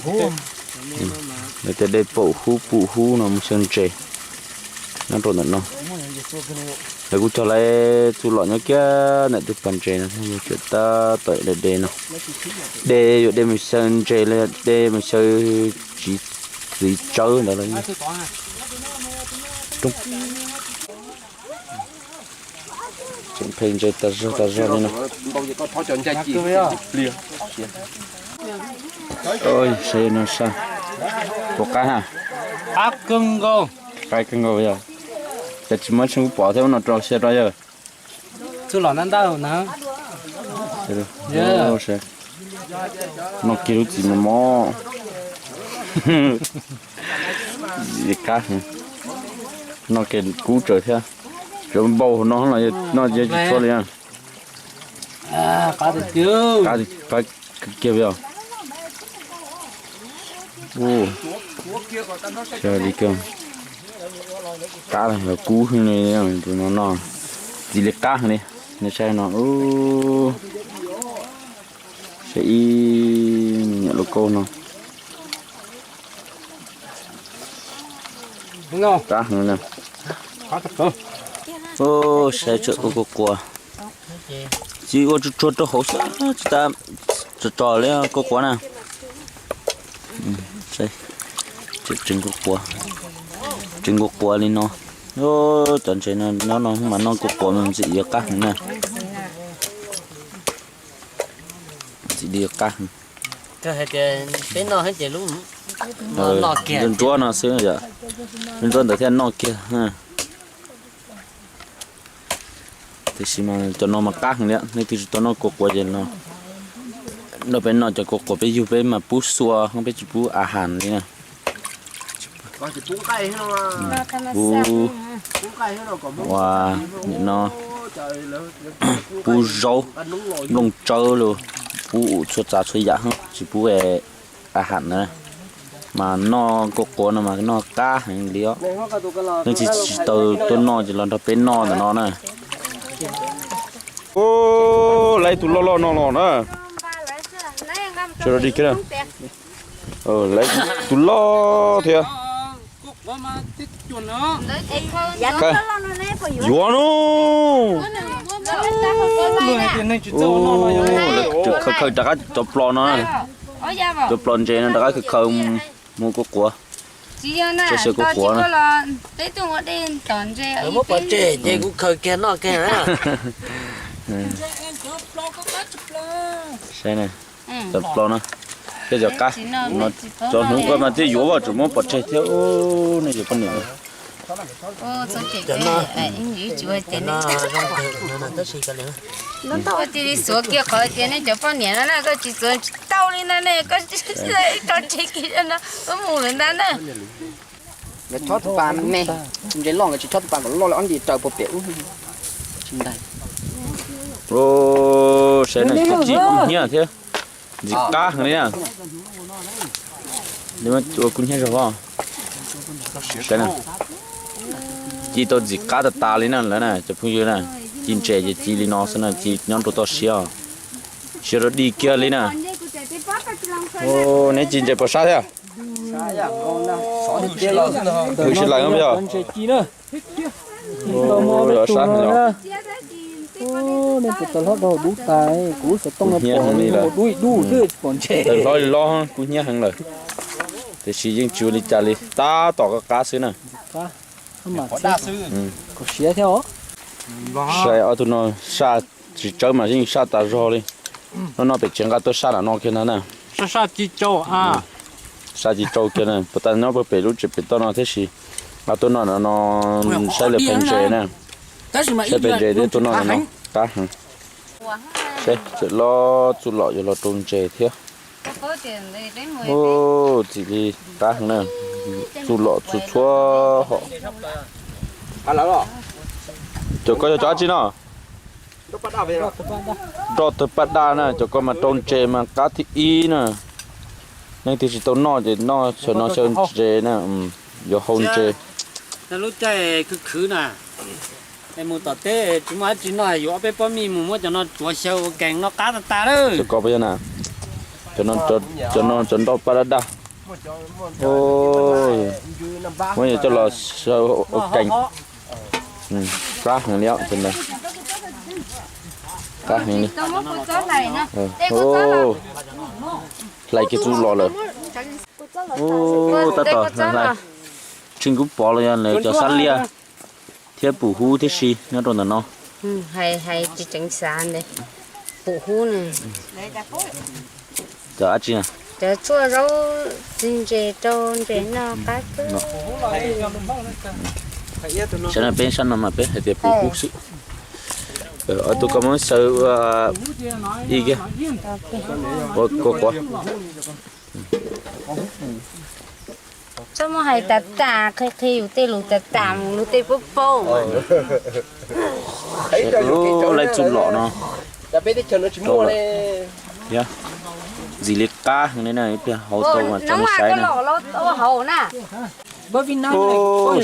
tias de paum hub pum hub no mus xyaw ntses nyob rau ntawm no. Lawv kuj cog lawv txuj lom nyob kiag ntawm tus pas ntses no thiab, yog tseem tab tom de de no. De yuav de mus xyaw ntses los yog de mus xyaw txiv txwv tsawb ntawd los. Tseem pheej ntses tas zog tas zog li no. Saib no sab, puas qab ha? Qab kawg nkaus, qab kawg nkaus yog. Cas tsis muab tsheb pov thiab no rau xyaw rau yawg. Txuj lom ntau ntau na. Noj kiag lub txiv mos mos. Qab, noj kiag kub tsawv thiab. Cov npau no los noj tsis tshua li na. Qab kiag yog. Ua, li kawg. Qab los yog kub heev li, tus no no txiv li qab heev li. Nej saib no, saib ib me nyuam lauj kaub no. Qab heev na. Saib tseem ua kua quav. Tsis ua tsuag tsuag rau hauv xwb, tsis tas tso tso li kua quav na. Tseem kua quav, tseem kua quav li no. Cov ntses no nyob no mas noj kua quav mas ntxim li qab heev na. Ntxim li qab heev. Nruab no xwb yom, nruab ntawd thiaj noj kiag. Tiam sis mas cov no mas qab heev li, nej twb tsis tau noj kua quav ces no, nrog peb noj cov kua quav peb yug peb mas pub xua, peb tsis pub a has li na. Pub ua nim no pub zaub, nplooj tsawb los pub ua txhua tsav txhua yam, tsis pub a has na. Mas noj kua quav no mas noj qab heev li os. Leej twg tsis tau tuaj noj ces los nrog peb noj ntawm no na. Lawv tus loj loj no los na. Lawv tus loj thiab. Yuav no. Lawv khaws khaws rov qab cov plos no, cov plos ntses no rov qab khaws khaws mus kua quav. Tsis yog na, tsis kua quav los peb tuaj ua dej tom ntses. Muab pov tseg ces kuv khaws kiag noj kiag. Saib na, cov plos na, thiab cov qab no, cov hnuv ko mas thiaj yuav, tseem muab pov tseg thiab. Nej cov poj niam, ua cia li xuav kiag qhov tias nej cov poj niam no na, koj tsis xuav tsis tau li no ne, koj tso tseg kiag no, koj mus lawm ntag na. Lawv chob tus pas me, tus ntses loj nkawd tsis chob tus pas kom loj li ob nti raws puag pem ub. Tsis ntais. Saib na, txi kub hnyiab thiab, ntxim qab heev li na. Ua kub hnyiab zog os. Saib na, ci tau ntxim qab tas tas li na lawm na cov phooj ywg na. Ci ntses ces ci li no xwb na, ci nyob rau toj siab os. Siab rau dig kiag li na. Neb ci ntses puas sab thiab? Hwm si lawm yog. Sab no. Nej puas tau hlob rau dub tas, kuv lub xov tooj no pom li dub ib dub xwb tsis pom ntses. Tawm hlob li hlob kub hnyiab heev lawm. Tiam sis yeej tsis ua li cas li, tab tom qab qab xwb na. Siav thiab os. Saib ob tug no saj tsis tsawb mas yeej saj tas zog li. No no pem tsev nqa tuaj saj nram no kiag ntag na. Saj ci tsau kiag na, puas tas nyob puag pem lub tsev pem toj no thiab sis nqa tuaj noj no, saib lawv phev ntses na. Saib phev ntses thiab tuaj noj no qab heev. Saib tseem loj, txuj lom yuav los rau ntses thiab. Txim li qab heev na, txuj lom txhua txhua hom. Cov ko yog cov dab tsi no? Nroj tawg paj daj na, cov ko mas rau ntses mas qab thib ib na. Leej twg tsis tau noj ces noj xyaw no xyaw ntses na, yuav hau ntses. Lub caij khwv khwv na, mus tom teb tsis muaj dab tsi noj, yuav ob peb pob mij mus muab cov no tsuav xyaw ua kees no qab tas tas lawm. Cov ko puas yog na? Cov no cov nroj paj daj daj. Muab coj los xyaw ua kees. Qab heev li os. Qab heev li. Hlais kiag txuj lom lawm. Tab tom hlais. Tseem kuj pom los yog lawv cov xab liaj thiab pum hub thiab si nyob rau ntawm no. Hais tsis tseev xav ntawd, pum hub na. Cov dab tsi na? Cov tshuaj zaub txig ntses rau ntses noj qab xwb. Saib no peb sab no mas peb hais tias pum hub xwb. Ob tug koj muab xyaw ua ib kiag ua kua quav. Txhob muab hais tas tas, qhia qhia yus tej lus tas tas mus lus tej paub paub. Lawv txuj lom no. Thiab ntxim li qab heev li na, ib pliag hauv tau mas tso nej saib na.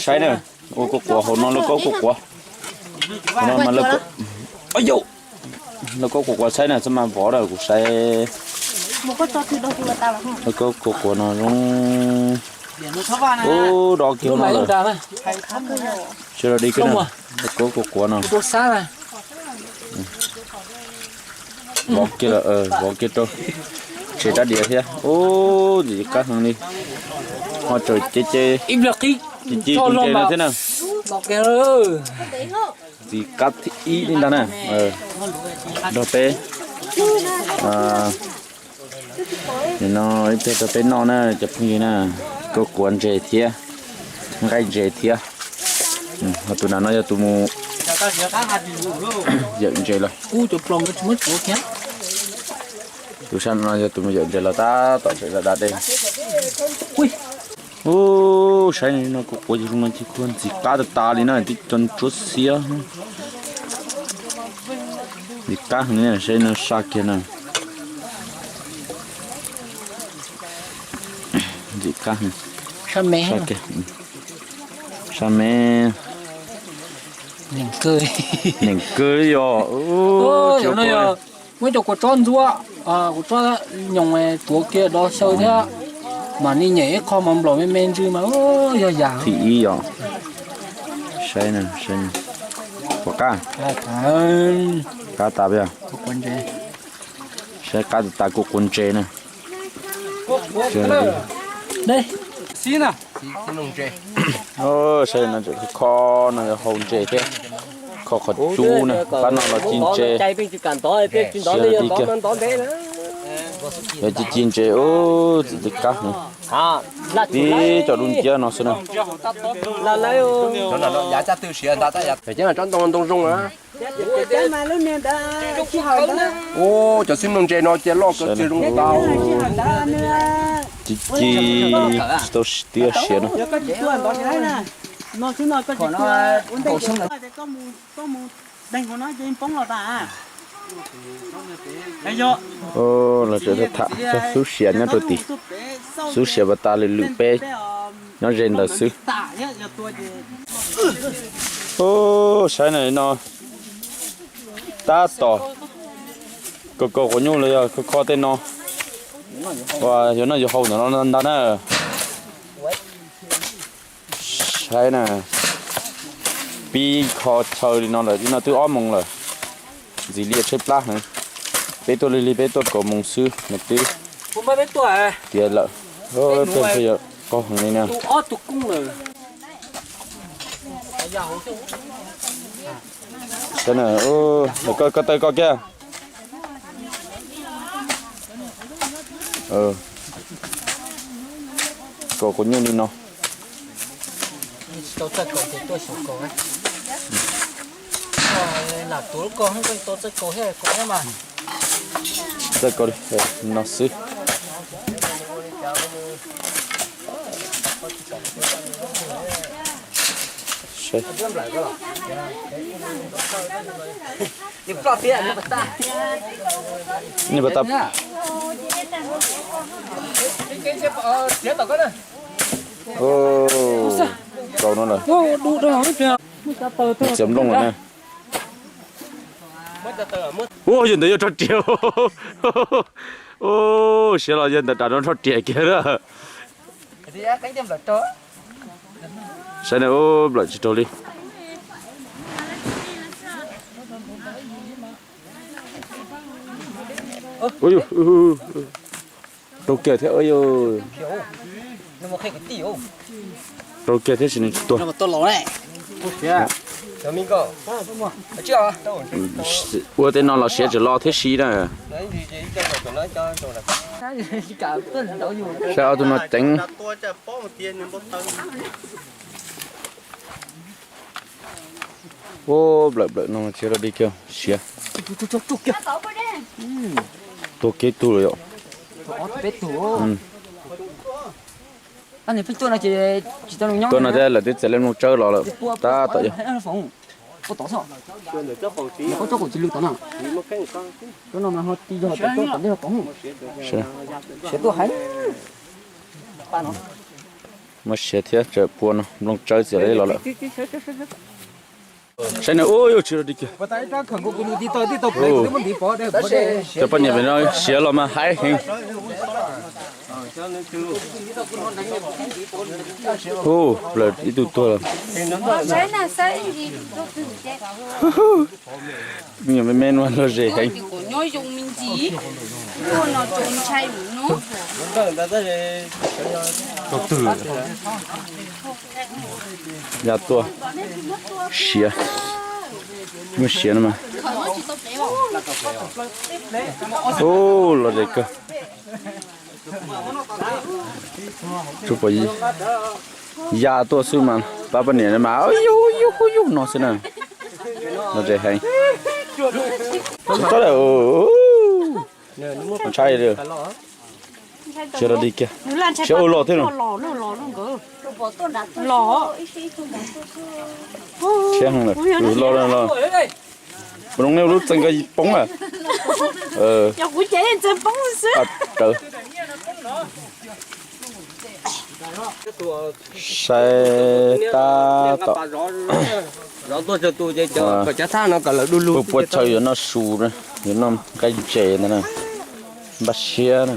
Saib na, ua kua quav hauv no lawv kaub kua quav. Hauv no mas lawv, yau, lawv kaub kua quav saib na, txhob mas vov na kuv saib. Lawv kaub kua quav no zoo. Ub, do kiag no lawm. Tsis los di kiag na. Kuv kuv quav no. Vov kiag lawm, vov kiag rau. Tsev rab diav thiab. Ub, ntxim qab heev li. Ho tseem ci ci ci ci tus ntses no thiab na. Ntxim qab thib ib li ntag na. Nrog peb, no ib pliag rau peb noj na cov phooj ywg na. Kuv quav ntses thiab, nqaij ntses thiab. Ho tus nas no yog tus mus yawm ntses los. Tus sab no yog tus mus yawm ntses los tab tom tseem da da dej. Ub, saib no kuv quav zoo no ces kuv ntxim qab tas tas li na, tib co ntsuab xiab. Ntxim qab heev li, saib no saj kiag na. Ntxim qab heev. Saj me. Neeg kawg li yog. Muab cov kua tsob ntxuab, kua tsob nyoos tuav kiag do xyaw thiab, mam li nyem ib qho mas nplaum me me ntsw mas yog yam. Thib ib yom. Saib, puas qab? Qab tas, saib qab tas tas kuv quav ntses na. Saib no, kho no yog hau ntses thiab, kho qhov cub na, pab no los ci ntses. Yog ci ci ntses ub, ntxim qab heev. Tib co dub nciab no xwb na. Ub, cov xib mloog ntses no cia loj kawg, cia zoo tau. Ci ci, tsis tau tiab siav no. Los tseem tham xub siav nyob rau tim, xub siav pas tas lwm lwm peb nyob ze ntawd xwb. Ub, saib na no, tab tom kaus kaus quav nyuj los yog kho kho tej no, uas yuav noj yuav haus ntawm no ntag na. Saib na, pib kho chaw li no lawm, li no twb ob moos lawm, ntxim li tshaib plab heev. Peb tuaj lig lig peb tuaj kaum moos xwb mas twb tiav lawm. Peb yog qaug heev li na. Saib na, koj taw koj kiag. Kaus quav nyuj li no. Txawj kaus li no xwb. Ni pas tas. Kaus no lawm. Txiav nplooj lawm na. Ua, yawg ntawd yuav rho riam. Ua, siav los yawg ntawd ram no rho riam kiag na. Saib na, ua nplawm tsis raug li. Raug kiag thiab, raug kiag thiab sis nws tsis tuag. Ua tej no los siav tseem lo thiab si na. Saib ob tug no ceev. Ua nplawm nplawm no tsis raug li kiag siav. Tuag kiag tug lawm yom. Tuaj no thiab lawv twb txiav lej mloog tsawb los lawm. Tab tom yog. Muaj siav thiab, tseem pua no, nplooj tsawb txiav lej los lawm. Saib na, ua yuav tsis raug li kiag. Cov poj niam pem no siav los mas haib heev. Ub, plaws ib tug tuag lawm. Me nyuam me me no lom zem heev. Ya tuaj. Siav. Muaj siav no mas. Ub, lom zem kawg. Tsuas pom ya tuaj xwb mas pab poj niam mas yug yug yug no xwb na. Lom zem heev. Tsis tau lawm. Ntshai li. Tsis los li kiag. Tsis ua los thiab no. Siab heev lawm. Los los. Ua zoo nej lub txee ko poob lawm. Rawv. Saib tab tom. Ua pua chaw yuav noj su, yuav noj nqaij ntses ntag na. Npaj siab na.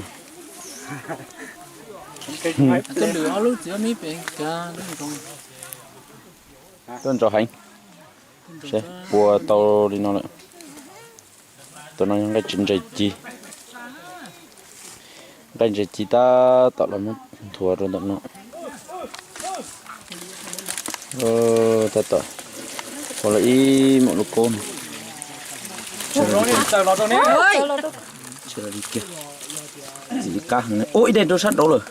Tuaj ntsos heev. Seb puas tau li no lawm. Tus no yog nqaij ntses ci. Nqaij ntses ci tab tom los muab nthuav rau ntawm no. Tab tom ua lawm ib muam lub kaub no. Tsis li kiag. Txim qab heev. Ua ib daim rau sab nraud lawm.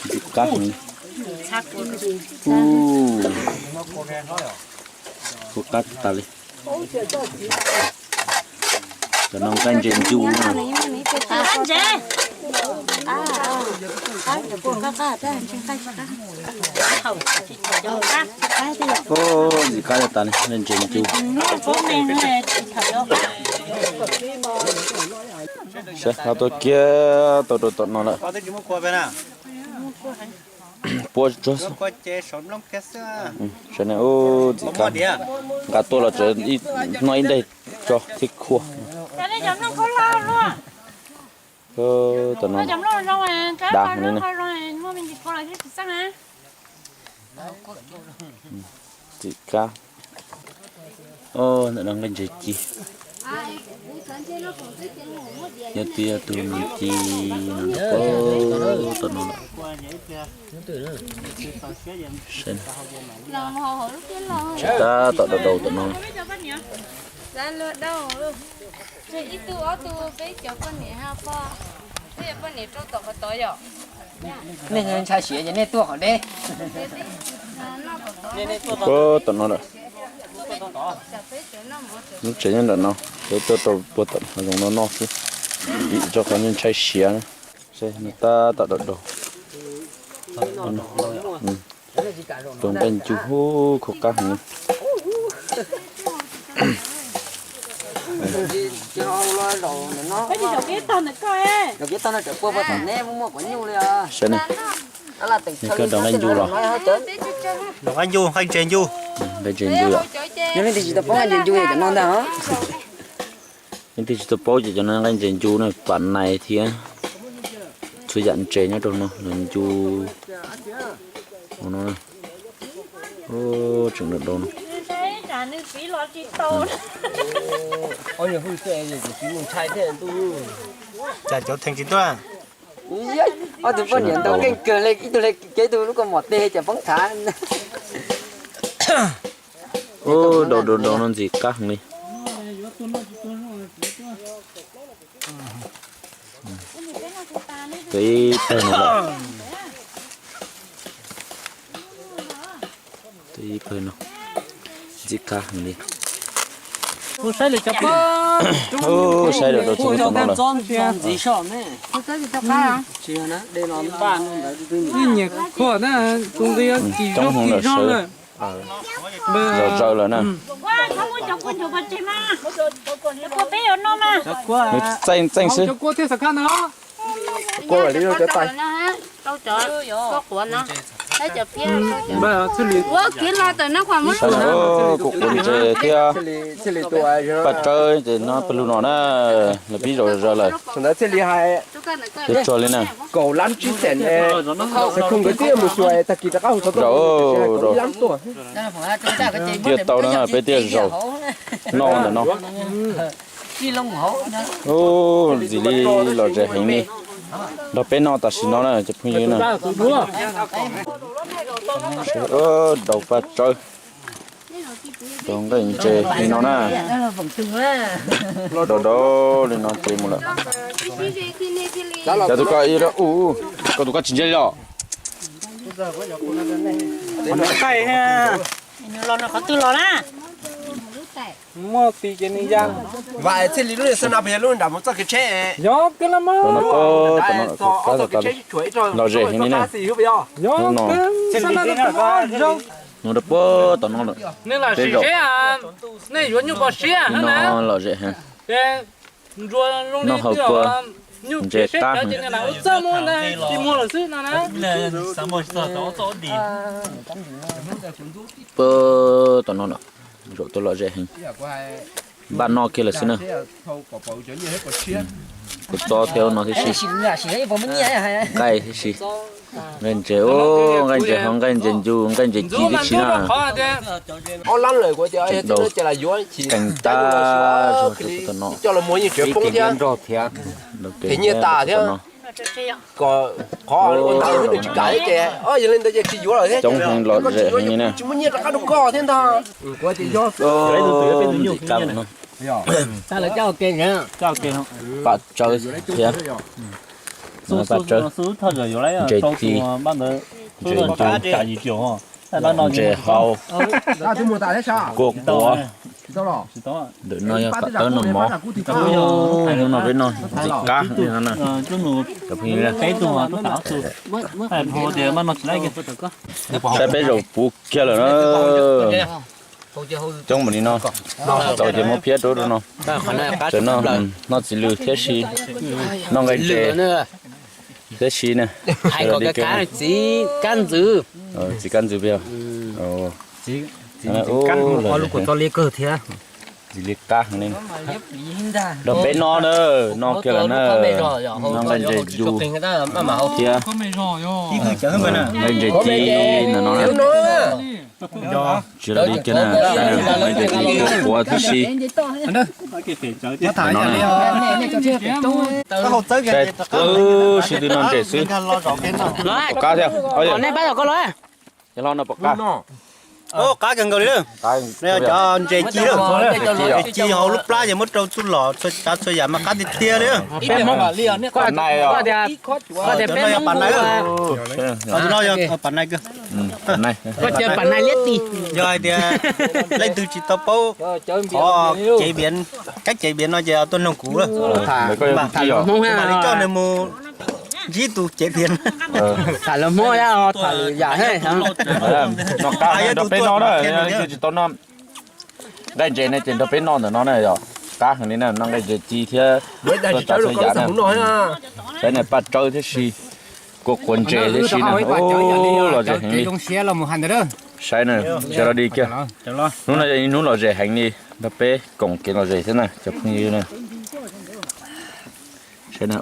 Txim qab heev. Ua qab tas li. Cov no nqaij ntses ncu no. Ntxim qab tas li, nqaij ntses ncu. Sab qab tuaj kiag tau rau tom no lawm. Puab tsuag xwb. Sawv ne, ub, ntxim qab. Nqa tuaj los tseem noj ib daim tso thiab khuaj. Tom no dav heev li na. Ntxim qab. Ntawm no nqaij ntses ci. Yog tias tus nws ci no, tom no lawm. Tab tom daus daus tom no. Nej ntshai siav ces nej tuaj qhov deb. Puag tom no lawm. Lub tsev nyob nram no, peb tuaj rau puag tom hav zoov no noj xwb, vim rau qhov ntshai siav na. Seb, nws tab tom daus daus. Tus nqaij ncu hub khov qab heev. Seb ne, koj rau nqaij ncu los? Nqaij ncu, nqaij ntses ncu. Nqaij ntses ncu yom. Yog leej twg tsis tau paub nqaij ntses ncu yog cov no ntag. Leej twg tsis tau paub ces cov no nqaij ntses ncu na, pam nais thiab txhua yam ntses nyob rau no, nws ncu no. Tseem daus daus no. Cas cov theej tsis tuaj? Ob tug poj niam ntau keej kawg li, ib tug hle kev, ib tug lub kaus mom teg cas poob thav. Ub, daus daus daus no ntxim qab heev li. Ib pawg no lawm. Ib pawg no ntxim qab heev li. Ub, saib daus daus txog tom no lawm. Coob heev lawm, sawv zom zaws lawm na. Nws txeej txeej xwb. Kuv li cov tais. Ib sab no kuj quav ntses thiab paj tsawb ces no pawg lug no na, los pib zaum zog lawm. Thiab tsuag li na. Zaum, thiaj tau no peb thiaj zaum noj ntawm no. Ub, ntxim li lom zem heev li. Nrog peb noj tam sim no na cov phooj ywg na. Daus paj tsawb, daus nqaij ntses li no na. Daus daus li no ces mus lawm. Cov tus ko, koj tus ko tsis ntse li los? Los no qhov twg los na? Muaj tis ces nws ya. Vam txij li lub xab na puas yog lub nram mus txoj kev tsheb? Yog kawg los mas. Lom zem heev li na. Yog kawg, xab na no. Mus rau puag tom no lawm. Nej lam sim seb, nej yuav nyuj pos siab no lom zem heev. Noj haus kua, ntses qab heev. Puag tom no lawm, zaum tuaj lom zem heev. Npaj noj kiag lawm xwb na. Kua txob thiab no thiab si, nqaij thiab si. Nqaij ntses, nqaij ntses hauv, nqaij ntses ncu, nqaij ntses ci thiab si na. Daus qees tag zog rau tom no. Coob heev lom zem heev li na. Ntxim qab no. Paj tsawb thiab, paj tsawb, ntses ci, ntses hau, kua quav. Ntawm no yog paj tsawb noj mov. Hnub no peb noj ntxim qab heev li no na. Saib peb zaum puv kiag lawm na. Coob npaum li no, txaus ces muab phiab rau rau no. Txawm noj, noj txiv lws thiab si, noj nqaij ntses thiab si na. Txiv kab ntxwv, txiv kab ntxwv peb. Ntxim li qab heev li. Nrog peb noj na, noj kiag lawm na. Noj nqaij ntses yus thiab nqaij ntses ci ntawm no na. Tsis los li kiag na, nqaij ntses ci kua quav thiab si. Saib, sib tw noj ntses xwb. Tom qab thiab. Cov hlob no pom qab. Qab kawg nkaus li lawm. Cov ntses ci lawm. Ntses ci hauv lub plab ces muab rau txhua lom txhua tsav txhua yam mas qab tiag tiag li. Pam nai os. Cov no yog pam nai. Yog hais tias leej twg tsis tau paub qhov cev viav, kab cev viav no ces tuaj noog kuv lawm. Kuv mam li coj nws mus ntsib tus cev viav. Tham lus Hmoob, tham lus yam thiab. Noj qab nrog peb noj na, tsis tau noj nqaij ntses ne ces nrog peb noj ntawm no na yom. Qab heev li na, noj nqaij ntses ci thiab txhua tsav txhua yam na. Saib na, paj tsawb thiab si, kua quav ntses thiab si na, lom zem heev li. Saib na, sawv daws li kiag. Hnub no yog ib hnub lom zem heev li, nrog peb koom kev lom zem thiab na cov phooj ywg na. Saib na,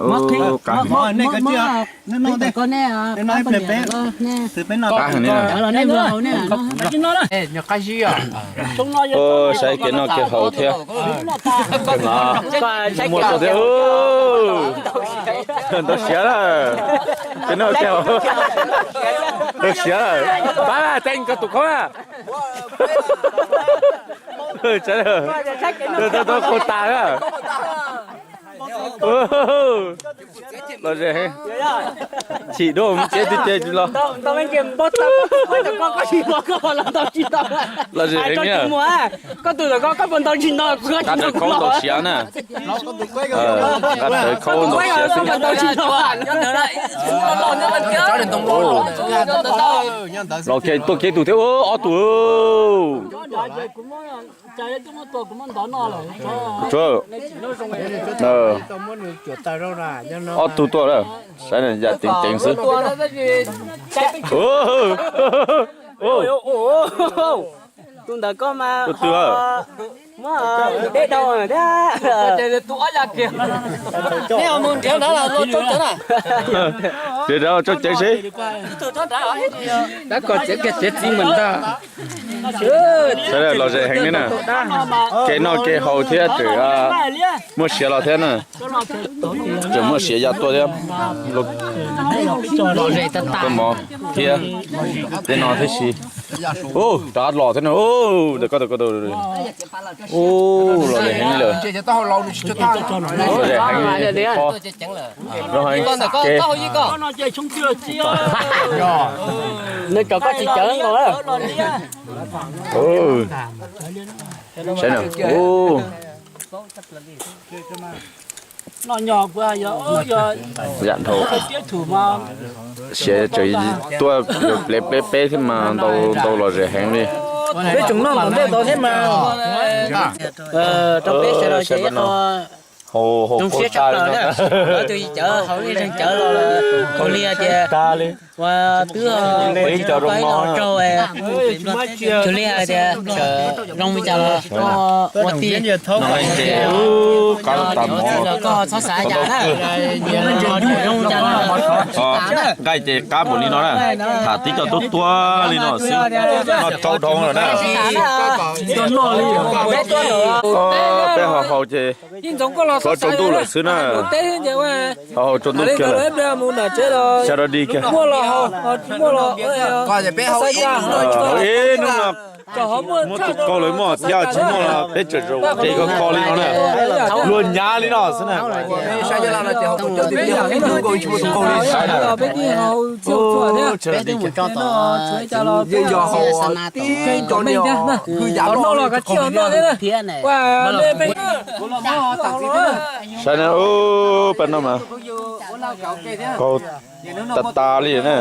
qab heev li. Qab heev li na. Saib kev noj kev haus thiab. Muaj tau thiab. Ntau siav lawm. Kev noj kev haus ntau siav lawm. Pab teeb koj tus khaub na. Tau tau qau tas na. Lom zem heev. Chim dua mus tsev twg ces los. Lom zem heev na. Koj tus ntawm koj, koj puas ntaus tsis ntaus? Nqa rawv khaub ntau siav na. Nqa rawv khaub ntau siav xwb. Los tuaj kiag tus thiab, ob tug. Tsuav ob tug tuaj lawm, saib yam ceev ceev xwb. Tus ntawm koj mas tus twg muab deb dhau thiab. Neb mus nrhiav nrad los tso cawv na. Nrhiav nrad los tso cawv seb. Tab kom txiav kiag txiav txiv mas ntag. Saib los zem heev li na. Kev noj kev haus thiab tseem muaj siav los thiab na. Tseem muaj siav ya tuaj thiab. Koj mov thiab tej no thiab si. Ub, rov qab los thiab na. Ub, ntawm koj tus, koj tus. Ub, los zem heev li lawm. Los zem heev li. Nws cov koj tsis cawv nkaus. Saib na. Ub. Yam dhau. Siav tseem tuaj pleb pleb peb thiab mas ntau ntau los zem heev li. Peb tseem noj ntau ntau thiab mas. Rau peb sawv daws ces ib qho zoo siab tshaj plaws na. Lawv tus yim cawv haus ib leeg cawv los, tus li hais tias ua twb ib co zoo no raug, tus li hais tias tseem zoo li cas los ua tij. Qab tas mov los koj txhob xav cas na. Zoo li cas los nqaij ces qab npaum li no na. Tham tib co tuab tuab li no xwb, noj tsau dhau lawm na. Peb ho haus ces tshuav tsaus ntuj lawm xwb na. Ho haus tsaus ntuj kiag lawm. Xya rau dig kiag. Ib hnub no muaj tus qaug lawm mog, thiab tsis muaj los peb tseem zaum ces kho kho li no na. Luag nyav li no xwb na. Saib na, pab no mas qaug tas tas li na.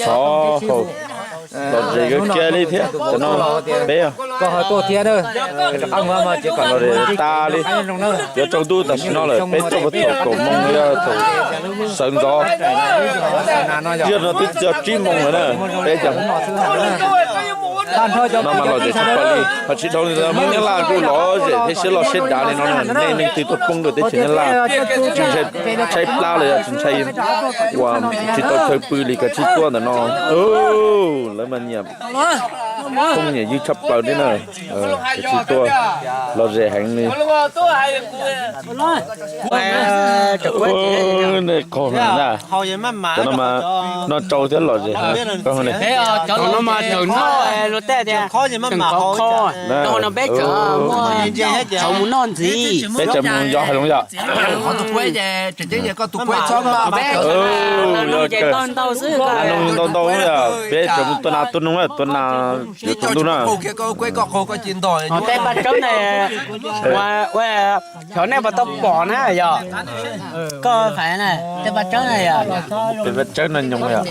Xov haus los zem kiag li thiab, cov no peb los zem tas li. Yuav tsaus ntuj tam sim no lawm, peb txog thaum kaum moos yog thaum sawv ntxov. Yog no twb txog tsib moos lawm na, peb cov no mas los zem tshaj plaws li. Ho tsis dhau li ntawd, Hmoob Nyab Laj kuj los zem thiab siab loj siab dav li no na. Nej leej twg tuaj poob rau teb chaws Nyab Laj, tsis ntshai tshaib plab los yog tsis ntshai uas tsis tau chaw pw li, kav tsij tuaj ntawm no. Lawv mas nyiam phooj nyiam ywg tshaj plaws li na. Kav tsij tuaj, los zem heev li. Nej qaug na, cov no mas noj tsau thiab los zem heev. Peb tseem mus nco hais loo yom. Ntau ntau yom, peb tseem mus tua nas tua noog na, tua nas yuav tsaus ntuj na. Xyov nej puas tau pom na yom. Koj fais na, tej paj tsawb na yom. Tej paj tsawb no nyoos yom.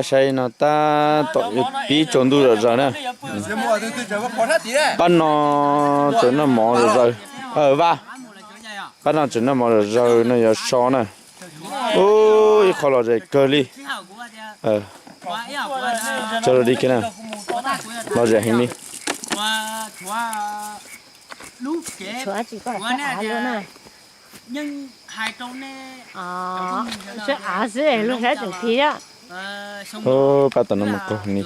Saib no tab tom pib tsaus ntuj zom zaws na. Pab no tseem noj mov zom zaws. Vaj, pab no tseem noj mov zom zaws no yuav so na. Ub, ib qho los zem kawg li. Tso rau di kiag na. Los zem heev li. Seb av xwb, lub saib tseem phiv thiab. Pab tom no mas qaug heev li.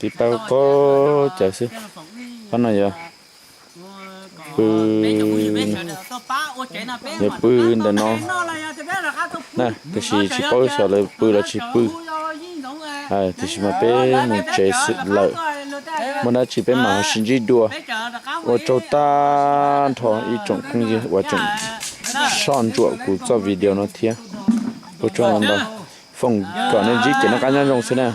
Tib pab qaug cawv xwb. Pab no yog pw, yog pw ntawm no na, tiam sis tsis paub xyov lawv pw los tsis pw. Tiam sis mas peb mus tsev lawm, muaj dab tsi peb mam ho sib ntsib dua. Ua tsaug tag nrho ib tsoom phooj ywg uas tseem soj ntsuam kuv txoj video no thiab. Ua tsaug ntau, foom kom nej ntsib kev noj qab nyob zoo xwb na.